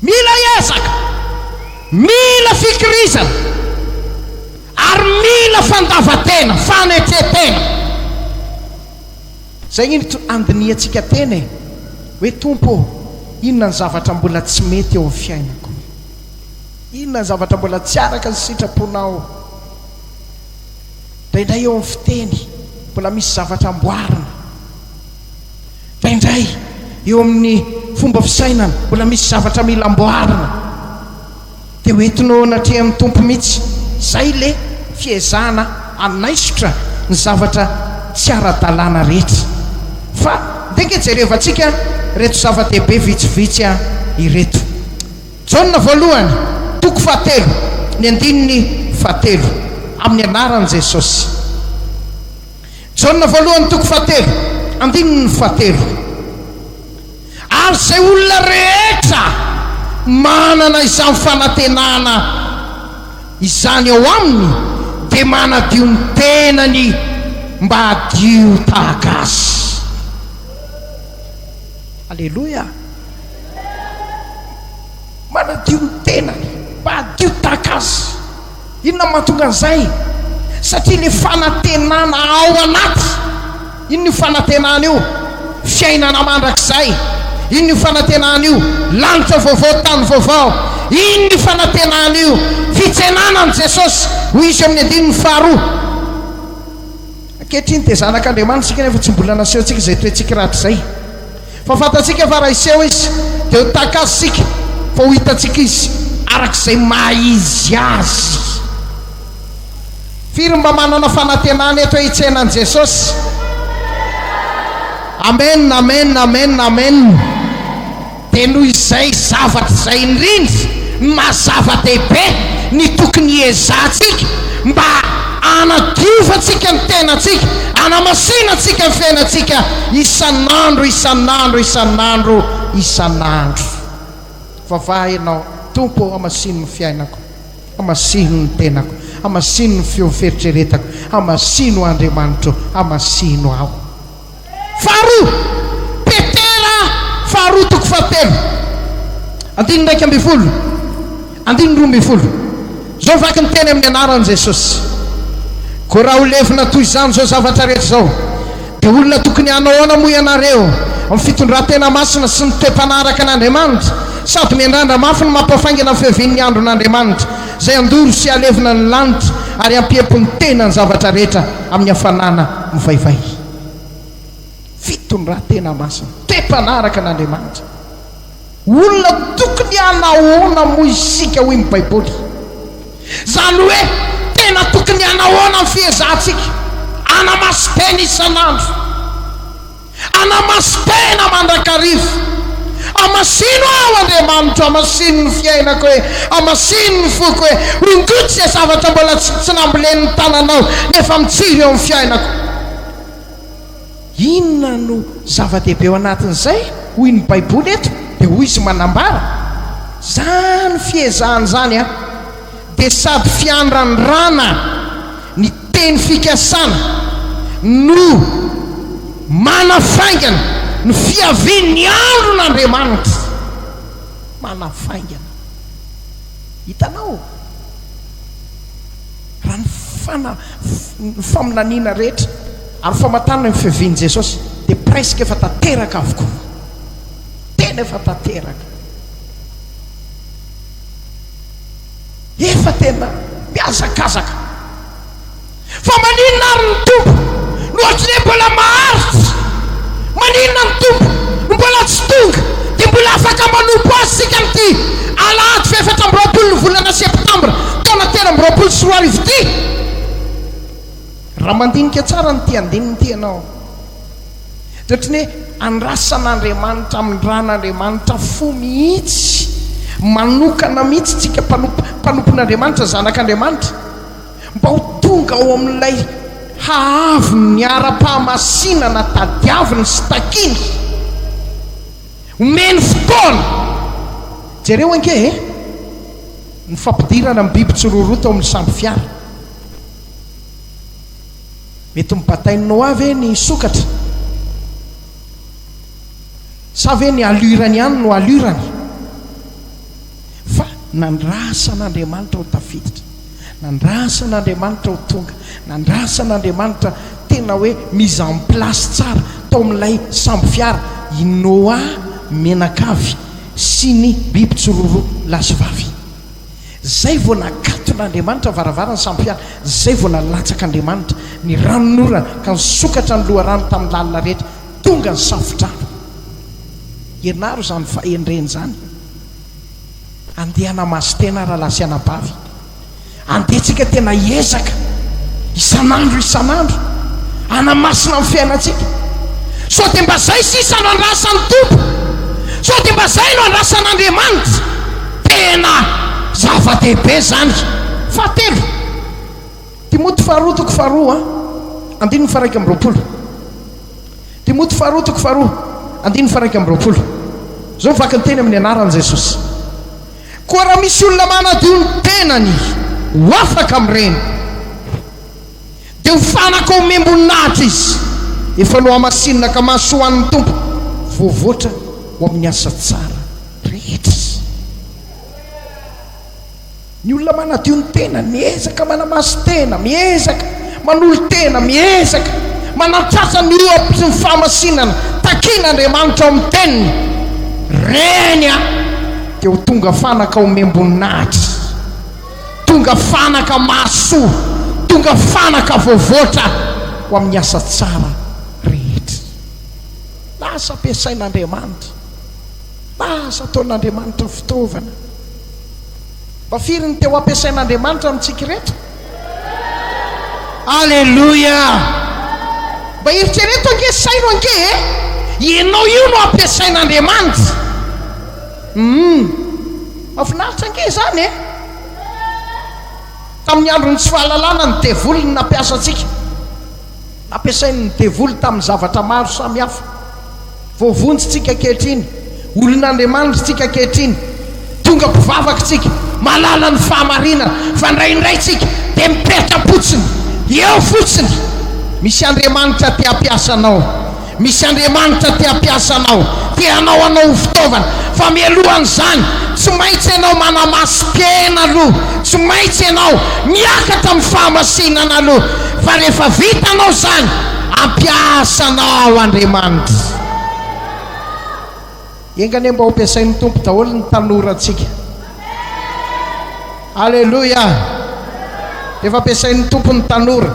Mila ezaka, mila fikirizana ary mila fandavan-tena, fanetren-tena. Izay anie no andinihantsika tena e, hoe Tompo ô, inona ny zavatra mbola tsy mety eo amin'ny fiainako? Inona ny zavatra mbola tsy araka ny sitraponao? Indraindray eo amin'ny fiteny, mbola misy zavatra amboarina. Indraindray eo amin'ny fomba fisainana, mbola misy zavatra mila amboarina. Dia ho entinao eo anatrehan'ny Tompo mihitsy. Izay ilay fiezahana hanaisotra ny zavatra tsy ara-dalàna rehetra. Fa ndeha ange jerevantsika ireto zava-dehibe vitsivitsy ireto. Jaona voalohany, toko fahatelo, ny andininy fahatelo. Amin'ny anaran'i Jesosy. Jaona voalohany toko fahatelo, andininy fahatelo. Ary izay olona rehetra manana izany fanantenana izany ao aminy dia manadio ny tenany mba hadio tahaka azy. Aleloia! Manadio ny tenany mba hadio tahaka azy. Inona no mahatonga an'izay? Satria ilay fanantenana ao anaty. Inona io fanantenana io? Fiainana mandrakizay. Inona io fanantenana io? Lanitra vaovao, tany vaovao. Inona io fanantenana io? Fitsenana an'i Jesosy, hoy izy eo amin'ny andininy faharoa. Ankehitriny dia zanak'Andriamanitra isika nefa tsy mbola nasehontsika izay toetsika rahatrizay. Fa fantatsika fa raha hiseho Izy, dia ho tahaka Azy isika, fa ho hitantsika Izy araka izay maha-Izy Azy. Firy mba manana fanantenana eto hoe hitsena an'i Jesosy? Amen, amen, amen, amen. Dia noho izay zavatra izay indrindra no maha zava-dehibe ny tokony hiezahantsika mba hanadiovantsika ny tenantsika, hanamasinantsika ny fiainantsika isan'andro, isan'andro, isan'andro, isan'andro. Vavaha ianao, Tompo ô, hamasino ny fiainako, hamasino ny tenako, hamasino ny feo fieritreretako, hamasino Andriamanitro, hamasino aho. Faharoa, Petera faharoa toko fahatelo, andininy 11, andininy 12. Izao vaky ny teny amin'ny anaran'i Jesosy. Koa raha ho levona toy izany izao zavatra rehetra izao, dia olona tokony hanao ahoana moa ianareo amin'ny fitondran-tena masina sy ny toe-panahy araka an'Andriamanitra, sady miandrandra mafy ny mampafaingana ny fiavian'ny andron'Andriamanitra, izay handoro sy halevona ny lanitra ary hampiempo ny tena ny zavatra rehetra amin'ny hafanana mivaivay. Fitondran-tena masina, toe-panaraka an'Andriamanitra. Olona tokony hanahoana moa isika hoy ny Baiboly? Izany hoe tena tokony hanahoana ny fiezahantsika? Hanamasin-tena isan'andro. Hanamasin-tena mandrakariva. Hamasino aho Andriamanitro, hamasino ny fiainako e, hamasino ny foko e, hongoty izay zavatra mbola tsy tsy nambolen'ny tananao nefa mitsiry eo amin'ny fiainako. Inona no zava-dehibe ao anatin'izay? Hoy ny Baiboly eto, dia hoy izy manambara, Izany fiezahana izany an, dia sady fiandrandrana ny teny fikasana no manafaingana ny fiavian'ny andron'Andriamanitra. Manafaingana. Hitanao? Raha ny fana, ny faminaniana rehetra ary famantarana ny fiavian'i Jesosy dia presque efa tanteraka avokoa. Tena efa tanteraka. Efa tena mihazakazaka. Fa maninona ary ny Tompo no ohatry ny hoe mbola maharitra? Maninona ny Tompo no mbola tsy tonga dia mbola afaka manompo Azy isika amin'ity alahady faha-24 ny volana septambra taona 2023 ity? Raha mandinika tsara an'ity andininy ity ianao dia ohatry ny hoe andrasan'Andriamanitra, amindran'Andriamanitra fo mihitsy, manokana mihitsy tsika mpanompo, mpanompon'Andriamanitra, zanak'Andriamanitra. Mba ho tonga ao amin'ilay haavon'ny ara-pahamasinana tadiaviny sy takiny. Omeny fotoana. Jereo ange e! Ny fampidirana ny biby tsiroroa tao amin'ny sambo fiara. Mety nobatain'i Noa ve ny sokatra? Sa ve ny allure-ny ihany no allure-ny? Fa nandrasan'Andriamanitra ho tafiditra, nandrasan'Andriamanitra ho tonga, nandrasan'Andriamanitra tena hoe mise en place tsara tao amin'ilay sambo fiara i Noa mianakavy sy ny biby tsiroro lahy sy vavy. Zay vao nakaton'Andriamanitra varavaran'ny sambo fiara, zay vao nalatsak'Andriamanitra ny ranonorana ka nisokatra ny loharano tamin'ny lalina rehetra, tonga ny safodrano. Ianaro izany fahendrena izany. Andeha hanamasin-tena rahalahy sy anabavy. Andeha tsika tena hiezaka isan'andro isan'andro hanamasina ny fiainantsika. Sao dia mba zay sisa no andrasan'ny Tompo? Sao dia mba zay no andrasan'Andriamanitra? Tena zava-dehibe izany. Fahatelo, Timoty faharoa toko faharoa andininy faha-21. Timoty faharoa toko faharoa andininy faha-21. Izao vaky ny teny amin'ny anaran'i Jesosy. Koa raha misy olona manadio ny tenany ho afaka amin'ireny, dia ho fanaka omem-boninahitra izy, efa nohamasinina ka mahasoa ho an'ny Tompo, voavoatra ho amin'ny asa tsara rehetra. Ny olona manadio ny tenany, miezaka manamasin-tena, miezaka manolo-tena, miezaka manatratra ny ohatry ny fahamasinana takian'Andriamanitra ao amin'ny Teniny, reny a, dia ho tonga fanaka omem-boninahitra, tonga fanaka mahasoa, tonga fanaka voavoatra ho amin'ny asa tsara rehetra. Lasa ampiasain'Andriamanitra, lasa ataon'Andriamanitra fitaovana. Mba firy ny te ho ampiasain'Andriamanitra amintsika ireto? Aleloia! Mba eritrereto ange, saino ange e! Ianao io no ampiasain'Andriamanitra. Hum! Mahafinaritra ange izany e! Tamin'ny andron'ny tsy fahalalana ny devoly no nampiasa antsika. Nampiasain'ny devoly tamin'ny zavatra maro samihafa. Voavonjy tsika ankehitriny, olon'Andriamanitra tsika ankehitriny, tonga mpivavaka tsika, mahalala ny fahamarinana, fa indraindray tsika dia mipetra-potsiny, eo fotsiny. Misy Andriamanitra te hampiasa anao. Misy Andriamanitra te hampiasa anao, te hanao anao ho fitaovana, fa mialohan'izany, tsy maintsy ianao manamasin-tena aloha, tsy maintsy ianao miakatra amin'ny fahamasinana aloha, fa rehefa vitanao izany, hampiasa anao Andriamanitra. Enga anie mba ho ampiasain'ny Tompo daholo ny tanorantsika. Aleloia! Rehefa ampiasain'ny Tompo ny tanora,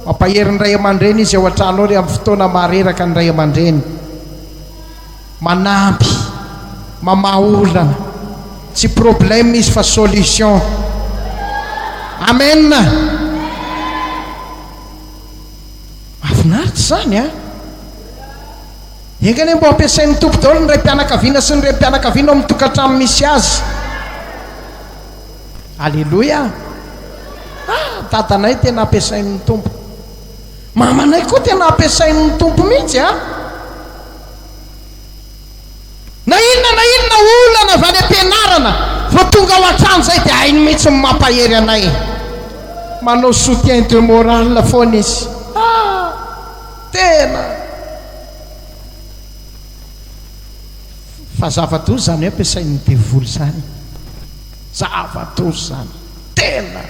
mampahery ny ray aman-dreny izy ao an-trano ao ry amin'ny fotoana mahareraka ny ray aman-dreny. Manampy, mamaha olana. Tsy problème izy fa solution. Amen! Mahafinaritra izany an! Enga anie mba ho ampiasain'ny Tompo daholo ny raim-pianakaviana sy ny renim-pianakaviana ao amin'ny tokantrano misy azy. Aleloia! Ah, dadanay tena ampiasain'ny Tompo. Mamanay koa tena ampiasain'ny Tompo mihitsy a! Na inona na inona olana avy any am-pianarana, vao tonga ao an-trano izay dia hainy mihitsy ny mampahery anay. Manao soutien de morale foana izy. Ah! Tena! Fa zava-doza izany hoe ampiasain'ny devoly izany. Zava-doza izany. Tena!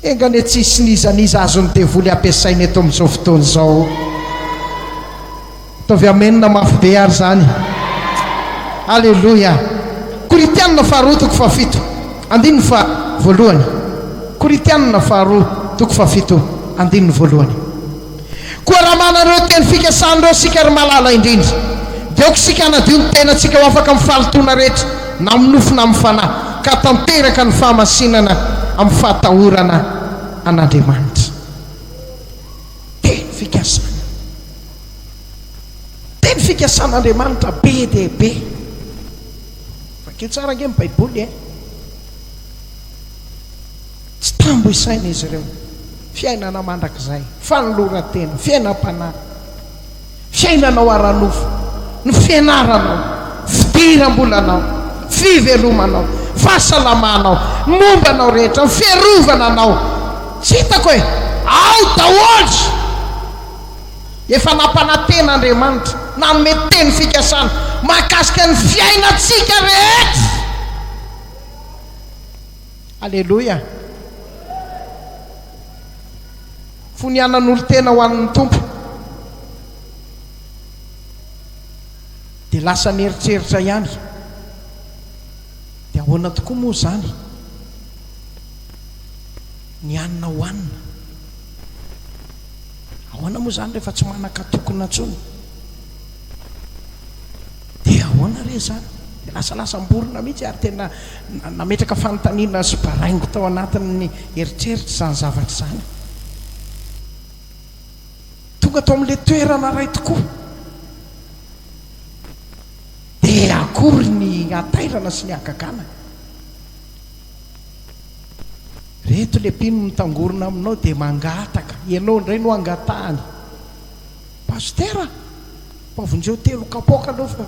Enga anie tsy hisy n'iza n'iza azon'ny devoly ampiasaina eto amin'izao fotoana izao. Ataovy amena mafy be ary izany. Aleloia. Korintianina faharoa toko fahafito, andininy faha voalohany. Korintianina faharoa toko fahafito, andininy voalohany. Koa raha manana ireo teny fikasana ireo isika ry malala indrindra, dia aoka isika hanadio ny tenantsika ho afaka amin'ny fahalotoana rehetra, na amin'ny nofo na amin'ny fanahy, ka tanteraka ny fahamasinana amin'ny fahatahorana an'Andriamanitra. Teny fikasana. Teny fikasan'Andriamanitra be dia be. Vakio tsara ange ny Baiboly e. Tsy tambo isaina izy ireo. Fiainana mandrakizay, fanoloran-tena, fiainam-panahy, fiainanao ara-nofo, ny fianaranao, fidiram-bolanao, fivelomanao, fahasalamanao, ny momba anao rehetra, ny fiarovana anao. Tsy hitako e! Ao daholo! Efa nampanantena Andriamanitra, nanome teny fikasana mahakasika ny fiainantsika rehetra. Aleloia! Fony hananolo-tena ho an'ny Tompo, dia lasa nieritreritra ihany. Dia ahoana tokoa moa izany ny hanina hohanina? Ahoana moa izany rehefa tsy manan-katokona intsony? Dia ahoana re izany? Dia lasalasam-borona mihitsy ary tena nametraka fanontaniana sy baraingo tao anatin'ny eritreritra izany zavatra izany. Tonga tao amin'ilay toerana iray tokoa. Dia akory ny hatairana sy ny hagagana. Reto le mpino mitangorona aminao dia mangataka, ianao indray no angatahany. Pasitera, mba vonjeo telo kapoaka aloha fa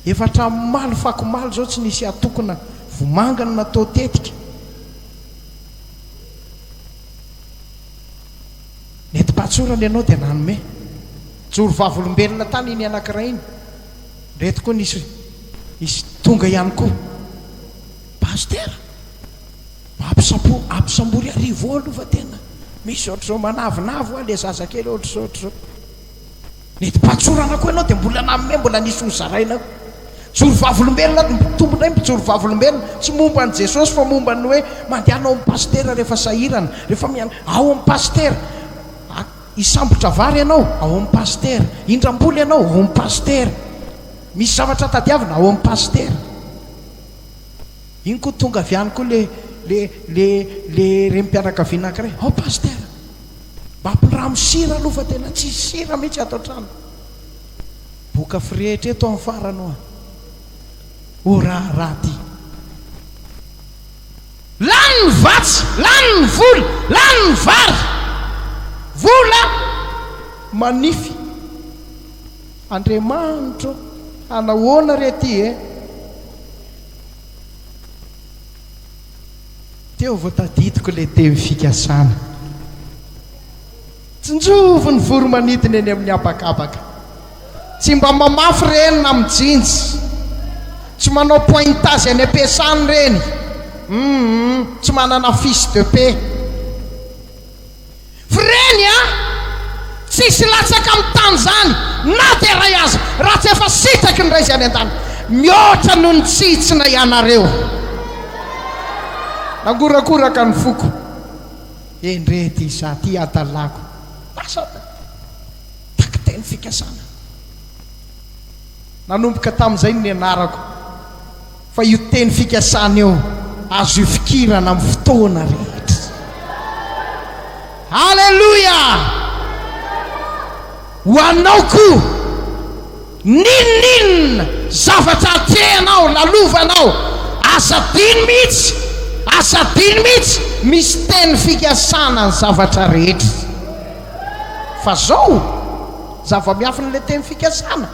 efa hatramin'ny omaly fakomaly izao tsy nisy atokona vomanga no natao tetika. Nentim-pahatsorana ianao dia nanome. Joro vavolombelona tany iny anankiray iny. Ireto koa nisy nisy tonga ihany koa. Pasitera, mba ampisampo ampisambory arivo aloha fa tena misy ohatr'izao manavinavy hoa le zazakely ohatr'izao ohatr'izao. Nentim-pahatsorana koa ianao dia mbola nanome mbola nisy hozaraina koa. Joro vavolombelona, mitombo indray mpijoro vavolombelona, tsy momba an'i Jesosy fa momba ny hoe mandehana ao amin'ny pasitera rehefa sahirana, rehefa mian ao amin'ny pasitera. Hisambotra vary ianao, ao amin'ny pasitera. Hindram-bola ianao, ao amin'ny pasitera. Misy zavatra tadiavina, ao amin'ny pasitera. Iny koa tonga avy any koa le le le le renim-pianakaviana anankiray, ao pasitera, mba ampindramo sira aloha fa tena tsisy sira mihitsy ato an-trano. Boka firehitra eto amin'ny farany hoa. O raharaha ty. Lany ny vatsy, lany ny vola, lany ny vary. Vola manify. Andriamanitro, hanahoana re ty e? Teo vao tadidiko ilay teny fikasana. Tsinjovy ny voro-manidina eny amin'ny habakabaka. Tsy mba mamafy ireny na mijinja. Tsy manao pointage any am-piasana ireny. Hum, tsy manana fiche de paie. F'ireny a! Tsisy latsaka amin'ny tany izany na dia iray aza, raha tsy efa sitraky ny Ray izay any an-danitra. Mihoatra noho ny tsitsina ianareo. Nangorakoraka ny foko. Endrey ity izaho ity hadalako. Lasa takiteny fikasana. Nanomboka tamin'izay no nianarako fa io teny fikasana io azo ifikirana amin'ny fotoana rehetra. Aleloia! Ho anao koa, n'inon'inona zavatra atrehanao, lalovanao, aza adino mihitsy, aza adino mihitsy, misy teny fikasana ny zavatra rehetra. Fa zao, zava-miafin'ilay teny fikasana,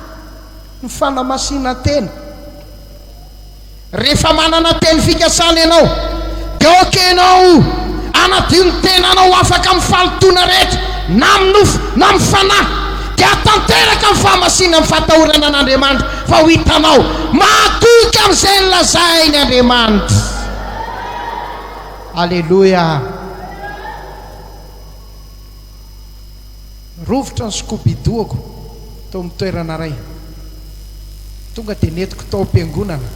ny fanamasinan-tena. Rehefa manana teny fikasana ianao, dia aoka ianao hanadio ny tenanao ho afaka amin'ny fahalotoana rehetra, na amin'ny nofo na amin'ny fanahy, dia hahatanteraka ny fahamasinana amin'ny fahatahorana an'Andriamanitra, fa ho hitanao mahatoky amin'izay nolazainy Andriamanitra. Aleloia! Rovitra ny scoubidou-ako tao amin'ny toerana iray. Tonga dia nentiko tao am-piangonana.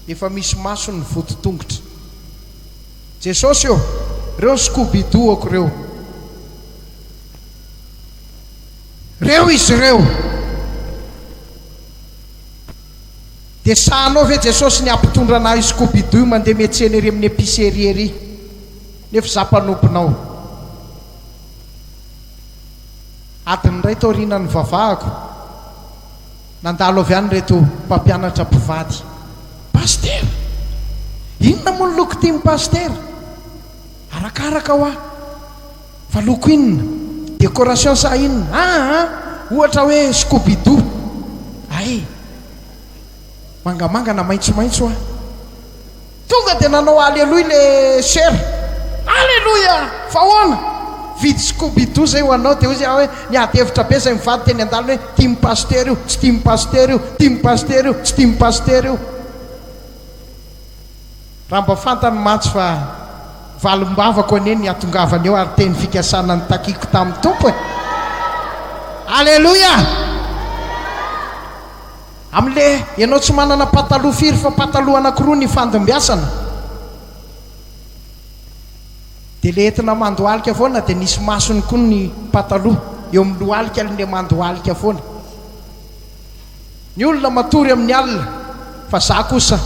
Efa misy masony ny voditongotra. Jesosy ô! Ireo ny scoubidou-ako ireo. Ireo izy ireo. Dia sahanao ve Jesosy ny hampitondra anah io scoubidou io mandeha miantsena ery amin'ny épicerie ery? Nefa izaho mpanomponao. Adiny iray taoriana nivavahako, nandalo avy any ireto mpampianatra mpivady. Pasitera! Inona moa ny loko tian'i Pasitera? Arakaraka hoa. Fa loko inona? Décoration sa inona? Aa! Ohatra hoe Scooby-Doo. Hay! Mangamanga na maitsomaitso hoa. Tonga dia nanao aleloia le sera. Aleloia! Fa ahoana? Vidy scooby-doo zay ho anao dia hoy aho hoe niady hevitra be zay mivady teny an-dalana hoe tian'i pasitera io, tsy tian'i pasitera io, tian'i pasitera io, tsy tian'i pasitera io. Raha mba fantany mantsy fa valim-bavako anie ny hatongavany eo ary teny fikasana notakiako tamin'ny Tompo e! Aleloia! Amle ianao tsy manana pataloha firy fa pataloha anakiroa ny ifandimbiasana de le entina mandohalika foana de nisy masony koa ny pataloha eo amin'ny lohalika le mandohalika foana. Ny olona matory amin'ny alina fa za kosa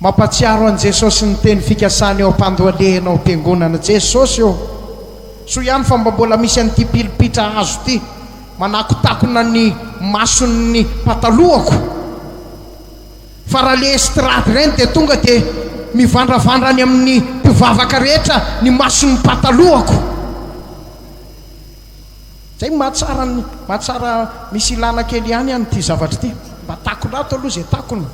mampatsiaro an'i Jesosy ny teny fikasany eo am-pandohalehana ao am-piangonana. Jesosy ô! Soa ihany fa mba mbola misy an'ity pilipitra hazo ity. Manakotakona ny mason'ny patalohako. Fa raha le estrade ireny dia tonga dia mivandravandra any amin'ny mpivavaka rehetra ny mason'ny patalohako. Zay mahatsara ny mahatsara misy ilana kely ihany an ity zavatra ity. Mba takona ato aloha izay takona.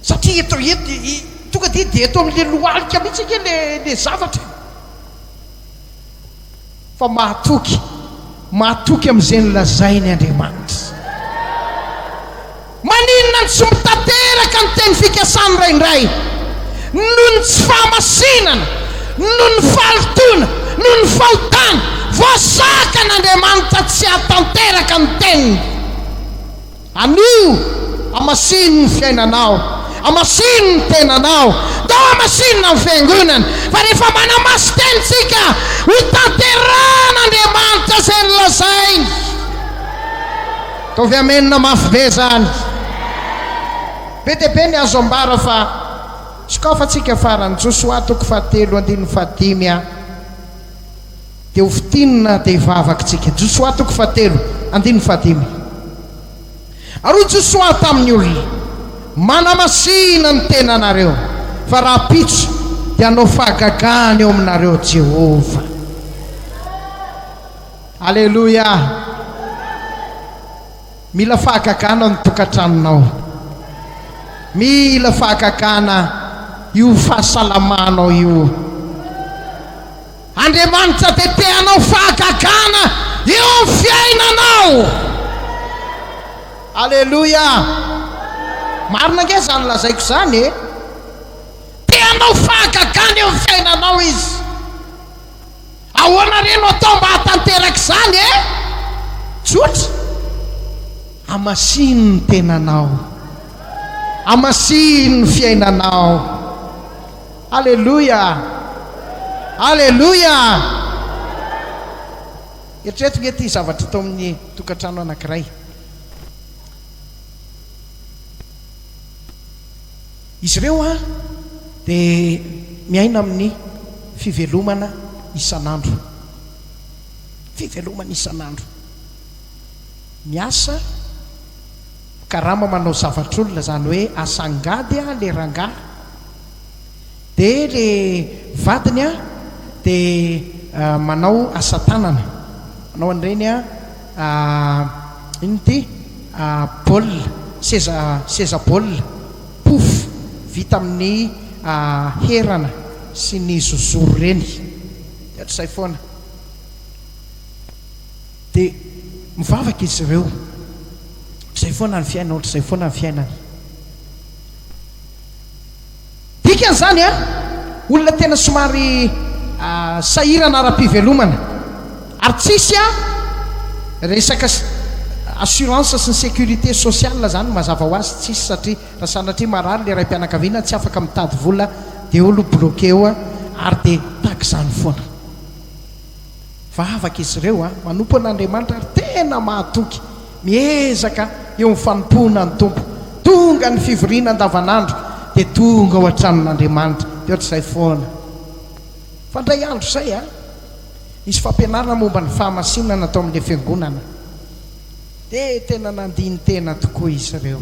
Satria eto eto tonga dia dia eto amin'le lohalika mihitsy ange le le zavatra e. Fa mahatoky, mahatoky amin'izay nolazainy Andriamanitra. Maninona no tsy mitanteraka ny teny fikasany indraindray? Noho ny tsy fahamasinana, noho ny fahalotoana, noho ny fahotana. Voasakana Andriamanitra tsy hahatanteraka ny teniny. Anio, hamasino ny fiainanao, hamasino ny tenanao, ndao hamasinina ny fiangonana, fa rehefa manamasin-tena isika, ho tanterahan'Andriamanitra izay nolazainy. Ataovy amena mafy be izany. Be dia be ny azo ambara fa sokafantsika farany, Josoa toko fahatelo andininy fahadimy a. Dia ho fintinina dia hivavaka isika. Josoa toko fahatelo, andininy fahadimy. Ary hoy Josoa tamin'ny olona, Manamasina ny tenanareo, fa rahampitso dia hanao fahagagana eo aminareo Jehovah. Aleloia! Mila fahagagana ny tokantranonao. Mila fahagagana io fahasalamanao io. Andriamanitra dia te hanao fahagagana eo amin'ny fiainanao. Aleloia! Marina ange izany lazaiko izany e! Te hanao fahagagana eo amin'ny fiainanao Izy. Ahoana re no atao mba hahatanteraka izany e? Tsotra. Hamasino ny tenanao. Hamasino ny fiainanao. Aleloia! Aleloia! Eritrereto nge ity zavatra tao amin'ny tokantrano anankiray. Izy ireo an, dia miaina amin'ny fivelomana isan'andro. Fivelomana isan'andro. Miasa, mikarama manao zavatr'olona, izany hoe asa angady le rangahy. Dia le vadiny dia manao asa tanana, manao an'ireny inona ity, baolina, seza seza baolina, pouf, vita amin'ny herana sy ny zozoro ireny. Dia ohatr'izay foana. Dia mivavaka izy ireo. Ohatr'izay foana ny fiainana, ohatr'izay foana ny fiainany. Dikany izany an, olona tena somary sahirana ara-pivelomana. Ary tsisy an, resaka assurance sy ny sécurité sociale izany mazava ho azy tsisy satria raha sanatria marary ilay raim-pianakaviana tsy afaka mitady vola dia eo aloha bloqué eo ary dia tahaka izany foana. Vavaka izy ireo an, manompo an'Andriamanitra ary tena mahatoky, miezaka eo amin'ny fanompoana ny Tompo. Tonga ny fivoriana andavanandro dia tonga ao an-tranon'Andriamanitra, dia ohatr'izay foana. Fa indray andro izay an, nisy fampianarana momba ny fahamasinana tao amin'ilay fiangonana. Dia tena nandini-tena tokoa izy ireo.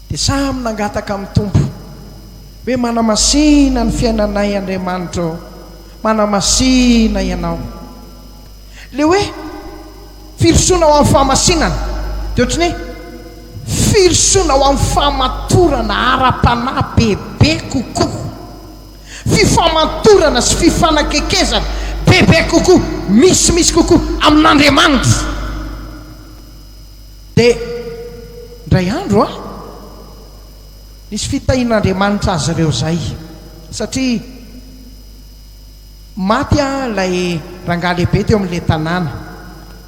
Dia samy nangataka amin'ny Tompo hoe manamasina ny fiainanay Andriamanitra ô. Manamasina ianao. Ilay hoe firosoana ho amin'ny fahamasinana dia ohatran'ny hoe firosoana ho amin'ny fahamatorana ara-panahy bebe kokoa. Fifamatorana sy fifanakekezana bebe kokoa, misimisy kokoa amin'Andriamanitra. Dia indray andro an, nisy fitahian'Andriamanitra azy ireo izay, satria maty ilay rangahy lehibe teo amin'ilay tanàna,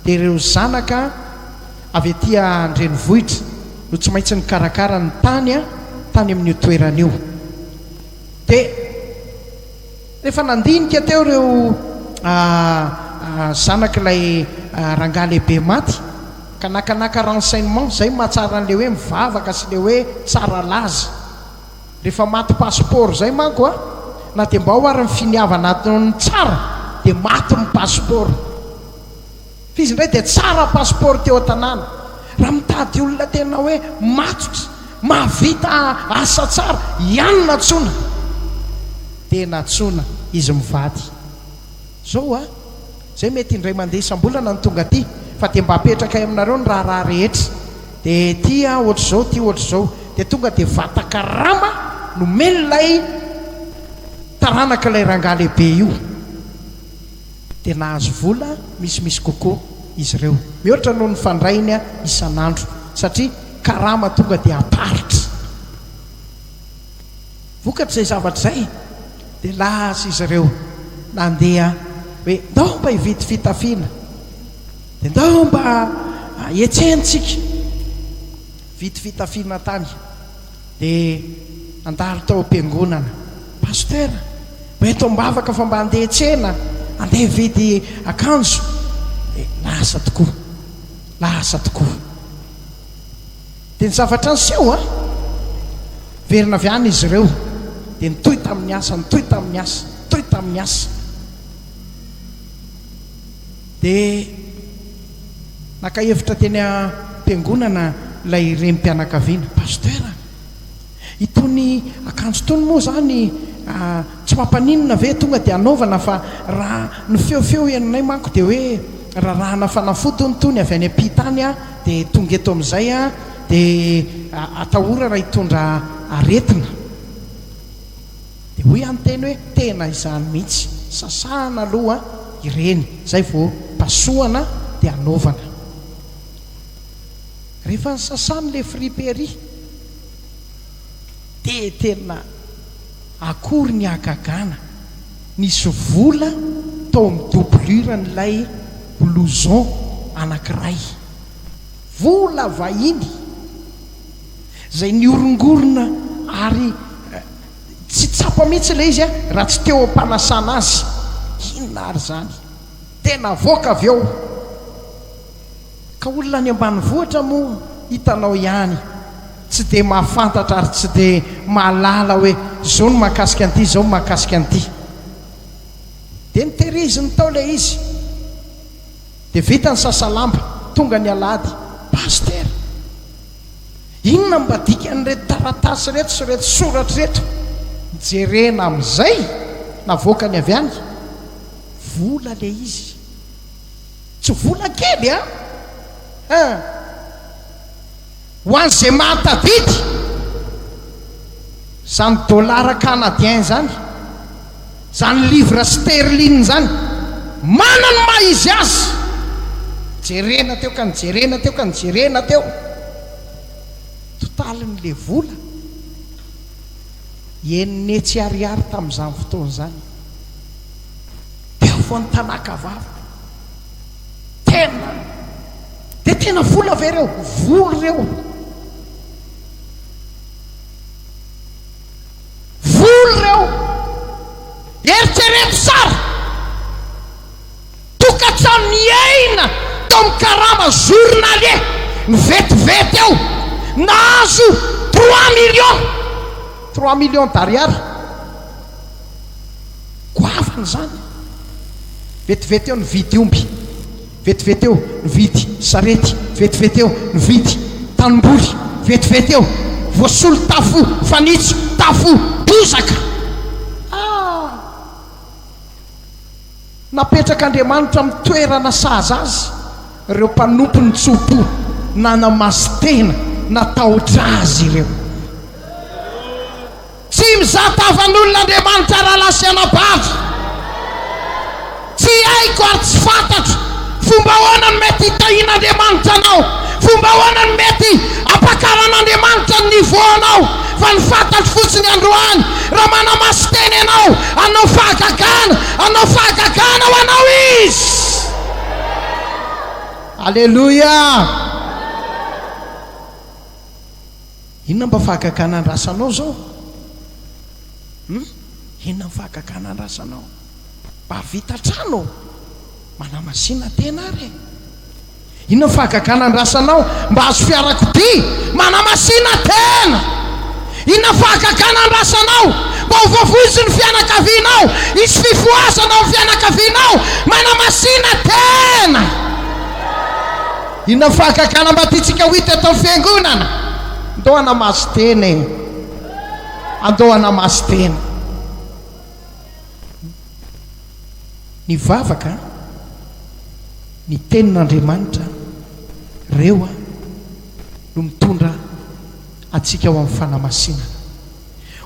dia ireo zanaka avy aty an-drenivohitra no tsy maintsy nikarakara ny tany tany amin'io toerana io. Dia rehefa nandinika teo ireo zanak'ilay rangahy lehibe maty, ka nakanaka renseignement, izay no mahatsara an'ilay hoe mivavaka sy ilay hoe tsara laza. Rehefa maty passeport izay manko a, na dia mba ao ary ny finiavana ataony tsara dia maty ny passeport. Fa izy indray dia tsara passeport teo an-tanàna. Raha mitady olona tena hoe matotra, mahavita asa tsara, ihany nantsoina. Dia nantsoina izy mivady. Zao a! Zay mety indray mandeha isam-bolana no tonga aty fa dia mba apetrakay aminareo ny raharaha rehetra. Dia ity a ohatr'izao, ity ohatr'izao. Dia tonga dia vatan-karama nomen'ilay taranak'ilay rangahy lehibe io. Dia nahazo vola misimisy kokoa izy ireo. Mihoatra noho ny fandrainy isan'andro satria karama tonga dia aparitra. Vokatr'izay zavatra izay dia lasa izy ireo nandeha hoe ndao mba hividy fitafiana, dia ndao mba hetsehintsika. Vidy fitafiana tany dia nandalo tao am-piangonana. Pasteur, mba eto am-bavaka fa mba handeha hiantsena, handeha hividy akanjo. Dia lasa tokoa, lasa tokoa. Dia ny zavatra niseho an! Niverina avy any izy ireo, dia nitohy tamin'ny asa, nitohy tamin'ny asa, nitohy tamin'ny asa. Dia naka hevitra teny am-piangonana ilay renim-pianakaviana, Pasteur, itony akanjo itony moa izany tsy mampaninona ve tonga dia anaovana fa raha ny feofeo henonay manko dia hoe rarahana fanafody hono itony avy any am-pita any dia tonga eto amin'izay dia atahorana hitondra aretina. Dia hoy aho niteny hoe tena izany mihitsy, sasahana aloha ireny izay vao pasohana dia anaovana. Rehefa nisasany ilay friperie dia tena akory ny hagagana, nisy vola tao amin'ny doublure-n'ilay blouson anankiray. Vola vahiny izay nihorongorona ary tsy tsapa mihitsy ilay izy raha tsy teo am-panasana azy. Inona ary izany? Tena avoaka avy eo. Ka olona any ambanivohitra moa hitanao ihany tsy dia mahafantatra ary tsy dia mahalala hoe izao no mahakasika an'ity, izao no mahakasika an'ity. Dia notehiriziny tao ilay izy. Dia vita ny sasa lamba, tonga ny alahady, Pasitera, inona no mba dikan'ireto taratasy ireto sy ireto soratra ireto? Jerena amin'izay navoakany avy any, vola ilay izy. Tsy vola kely an! Hein! Ho an'izay mahatadidy, izany dollar canadien izany, izany livre sterling izany, manana ny maha izy azy! Jerena teo ka nijerena teo ka nijerena teo. Totalin'ilay vola, enin'hetsy ariary tamin'izany fotoana izany. Teo vao nitanaka vava. Tena dia tena vola ve ireo? Vola ireo. Vola ireo. Eritrereto tsara. Tokantrano niaina tao amin'ny karama journalier nivetivety eo nahazo 3 millions. 3 millions d'ariary. Goavana izany. Vetivety eo nividy omby, vetivety eo nividy sarety, vetivety eo nividy tanimboly, vetivety eo voasolo tafo fanitso, tafo bozaka. Ah! Napetrak'Andriamanitra amin'ny toerana sahaza azy ireo mpanompony tso-po, nanamasintena, natahotra azy ireo. Tsy mizaha tavan'olona Andriamanitra rahalahy sy anabavy. Tsy haiko ary tsy fantatro fomba ahoana no mety hitahian'Andriamanitra anao, fomba ahoana no mety hampakaran'Andriamanitra ny niveau anao, fa ny fantatro fotsiny androany, raha manamasin-tena ianao, hanao fahagagana, hanao fahagagana ho anao Izy. Aleloia! Inona mba fahagagana andrasanao zao? Hum? Inona ny fahagagana andrasanao? Mba hahavita trano? Manamasina tena ary e! Inona ny fahagagana andrasanao? Mba hahazo fiarakodia? Manamasina tena! Inona ny fahagagana andrasanao? Mba ho voavonjy ny fianakavianao, hisy fifohazana ao amin'ny fianakavianao? Manamasina tena! Inona ny fahagagana mba tiantsika ho hita eto amin'ny fiangonana? Andao hanamasin-tena e! Andao hanamasin-tena. Ny vavaka, ny tenin'Andriamanitra, ireo no mitondra antsika ho amin'ny fanamasinana.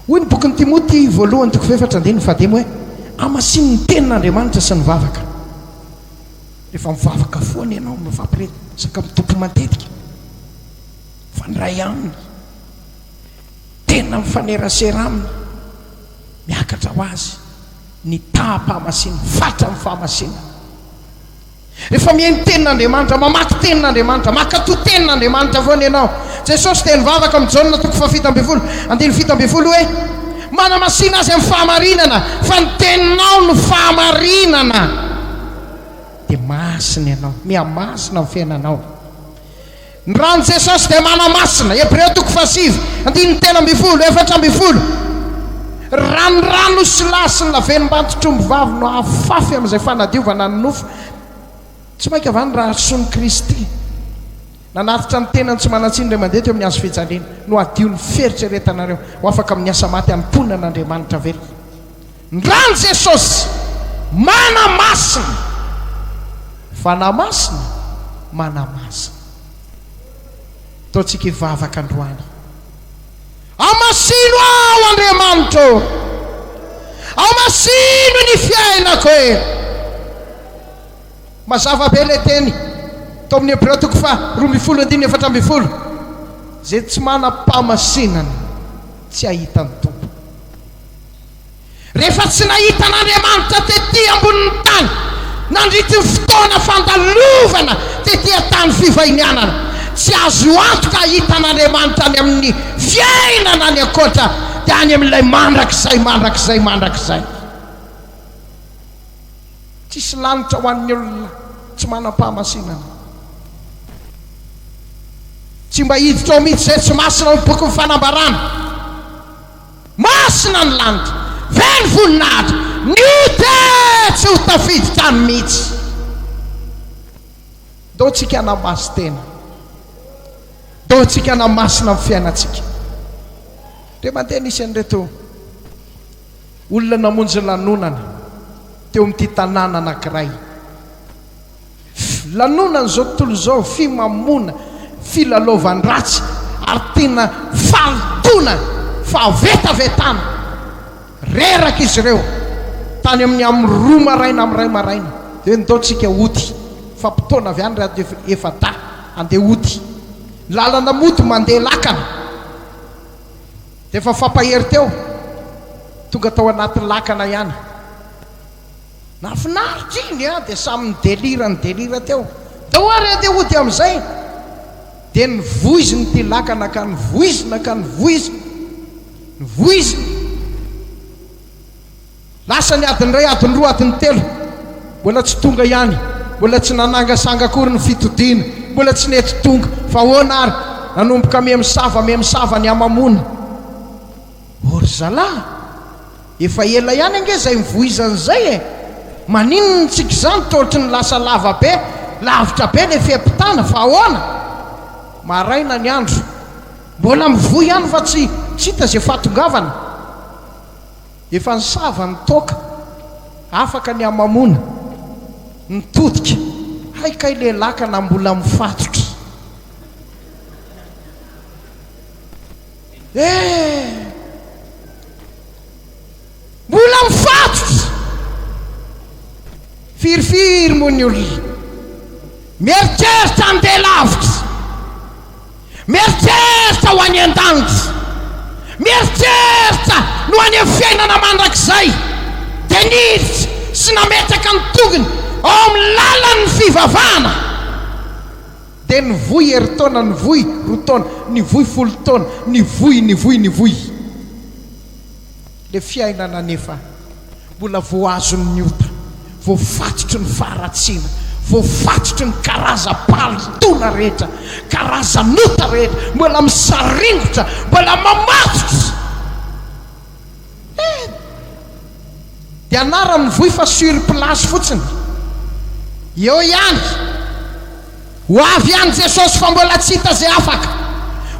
Hoy ny bokin'i Timoty voalohany toko fahefatra andininy fahadimy hoe, Hamasino ny tenin'Andriamanitra sy ny vavaka. Rehefa mivavaka foana ianao, mifampiresaka amin'ny Tompo matetika, mifandray Aminy, tena mifanerasera Aminy, miakatra ho azy ny taham-pahamasinana, fatran'ny fahamasinana. Rehefa mihaino tenin'Andriamanitra, mamaky tenin'Andriamanitra, mankatò tenin'Andriamanitra foana ianao. Jesosy dia nivavaka amin'i Jaona toko faha-17, andininy 17 hoe, Manamasina azy amin'ny fahamarinana, fa ny teninao no fahamarinana. Dia masina ianao, mihamasina ny fiainanao. Ny ran'i Jesosy dia manamasina, Hebreo toko fahasivy, andininy 13, 14. Raha ny ran'osilahy sy ny lavenom-bantotr'ombivavy no hafafy amin'izay fanadiovana ny nofo, tsy mainka va ny ra hasoan'i Kristy? Nanatitra ny tenany tsy manan-tsiny indray mandeha teo amin'ny hazo fijaliana, no hadio ny fieritreretanareo ho afaka amin'ny asa maty hanompoana an'Andriamanitra velona. Ny ran'i Jesosy manamasina. Fanahy Masina manamasina. Ataontsika hivavaka androany. Amasino aho Andriamanitra ô. Amasino ny fiainako e. Mazava be ilay teny tao amin'ny Hebreo toko faha 12 andininy 14, Izay tsy manam-pahamasinana tsy hahita ny Tompo. Rehefa tsy nahita an'Andriamanitra tetỳ ambonin'ny tany nandritry ny fotoana fandalovana tetỳ an-tany fivahinianana, tsy azo antoka hahita an'Andriamanitra any amin'ny fiainana any ankoatra, dia any amin'ilay mandrakizay, mandrakizay, mandrakizay. Tsisy lanitra ho an'ny olona tsy manam-pahamasinana. Tsy mba hiditra ao mihitsy izay tsy masina ao amin'ny bokin'ny Fanambarana. Masina ny lanitra, feno voninahitra, ny ota tsy ho tafiditra any mihitsy. Ndao tsika hanamasin-tena. Ndao tsika hanamasina ny fiainantsika. Ndray mandeha nisy an'ireto olona namonjy lanonana teo amin'ity tanàna anankiray. Lanonan'izao tontolo izao, fimamoana, filalaovan-dratsy ary tena fahalotoana, fahavetavetana. Reraka izy ireo tany amin'ny amin'ny roa maraina amin'ny iray maraina. Dia hoe ndao tsika hody. Fa-potoana avy any ry efa-dahy handeha hody. Lalana mody mandeha lakana. Dia efa fampahery teo. Tonga tao anaty lakana ihany. Nahafinaritra iny an! Dia samy ni-delire ni-delire teo. Ndao ary handeha hody amin'izay. Dia novoiziny ity lakana ka novoizina ka novoizina. Novoizina. Lasa ny adiny iray, adiny roa, adiny telo. Mbola tsy tonga ihany. Mbola tsy nanangasanga akory ny fitodiana. Mbola tsy nety tonga. Fa ahoana ary? Nanomboka miha-misava, miha-misava ny hamamoana. Ô ry zalahy! Efa ela ihany ange izay nivoizana izay e! Maninona tsika izany toa ohatry ny lasa lava be, lavitra be le fiampitana fa ahoana? Maraina ny andro, mbola mivoy ihany fa tsy tsy hita izay fahatongavana. Efa nisava ny toaka, afaka ny hamamoana, nitodika, hay kay le lakana mbola mifatotra. Eh! Mbola mifatotra! Firifiry moa ny olona mieritreritra handeha lavitra, mieritreritra ho any an-danitra, mieritreritra ny ho any amin'ny fiainana mandrakizay, dia niditra sy nametraka ny tongony ao amin'ny lalan'ny fivavahana. Dia nivoy herintaona, nivoy roa taona, nivoy folo taona, nivoy, nivoy, nivoy. Ilay fiainana anefa mbola voahazon'ny ota, voafatotry ny faharatsiana, voafatotry ny karazam-pahalotoana rehetra, karazan'ota rehetra, mbola misaringotra, mbola mamatotra. Eh! Dia anarany mivoy fa sur place fotsiny. Eo ihany. Ho avy ihany Jesosy fa mbola tsy hita izay afaka.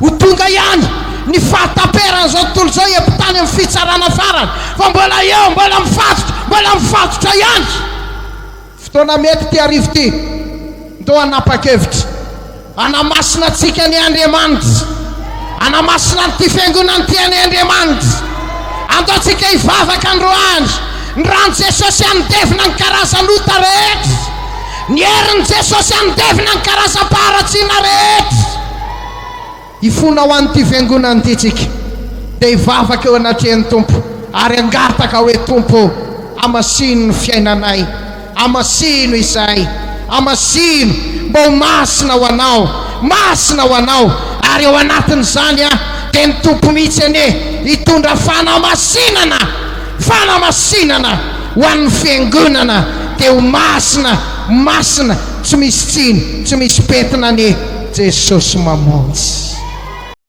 Ho tonga ihany ny fahataperan'izao tontolo izao hiampitany amin'ny fitsarana farany fa mbola eo, mbola mifatotra, mbola mifatotra ihany. Fotoana mety ity hariva ity. Ndao hanapa-kevitra. Hanamasina antsika anie Andriamanitra. Hanamasina an'ity fiangonana ity anie Andriamanitra. Andao tsika hivavaka androany. Ny ran'i Jesosy handevina ny karazan'ota rehetra. Ny herin'i Jesosy handevina ny karazam-paharatsiana rehetra. Hifona ho an'ity fiangonana ity tsika, dia hivavaka eo anatrehan'ny Tompo ary hangataka hoe, Tompo ô, hamasino ny fiainanay, hamasino izahay, hamasino mba ho masina ho Anao, masina ho Anao, ary ao anatin'izany aho dia ny Tompo mihitsy anie hitondra fanamasinana, fanamasinana ho an'ny fiangonana, dia ho masina, masina, tsy misy tsiny, tsy misy pentina anie. Jesosy mamonjy.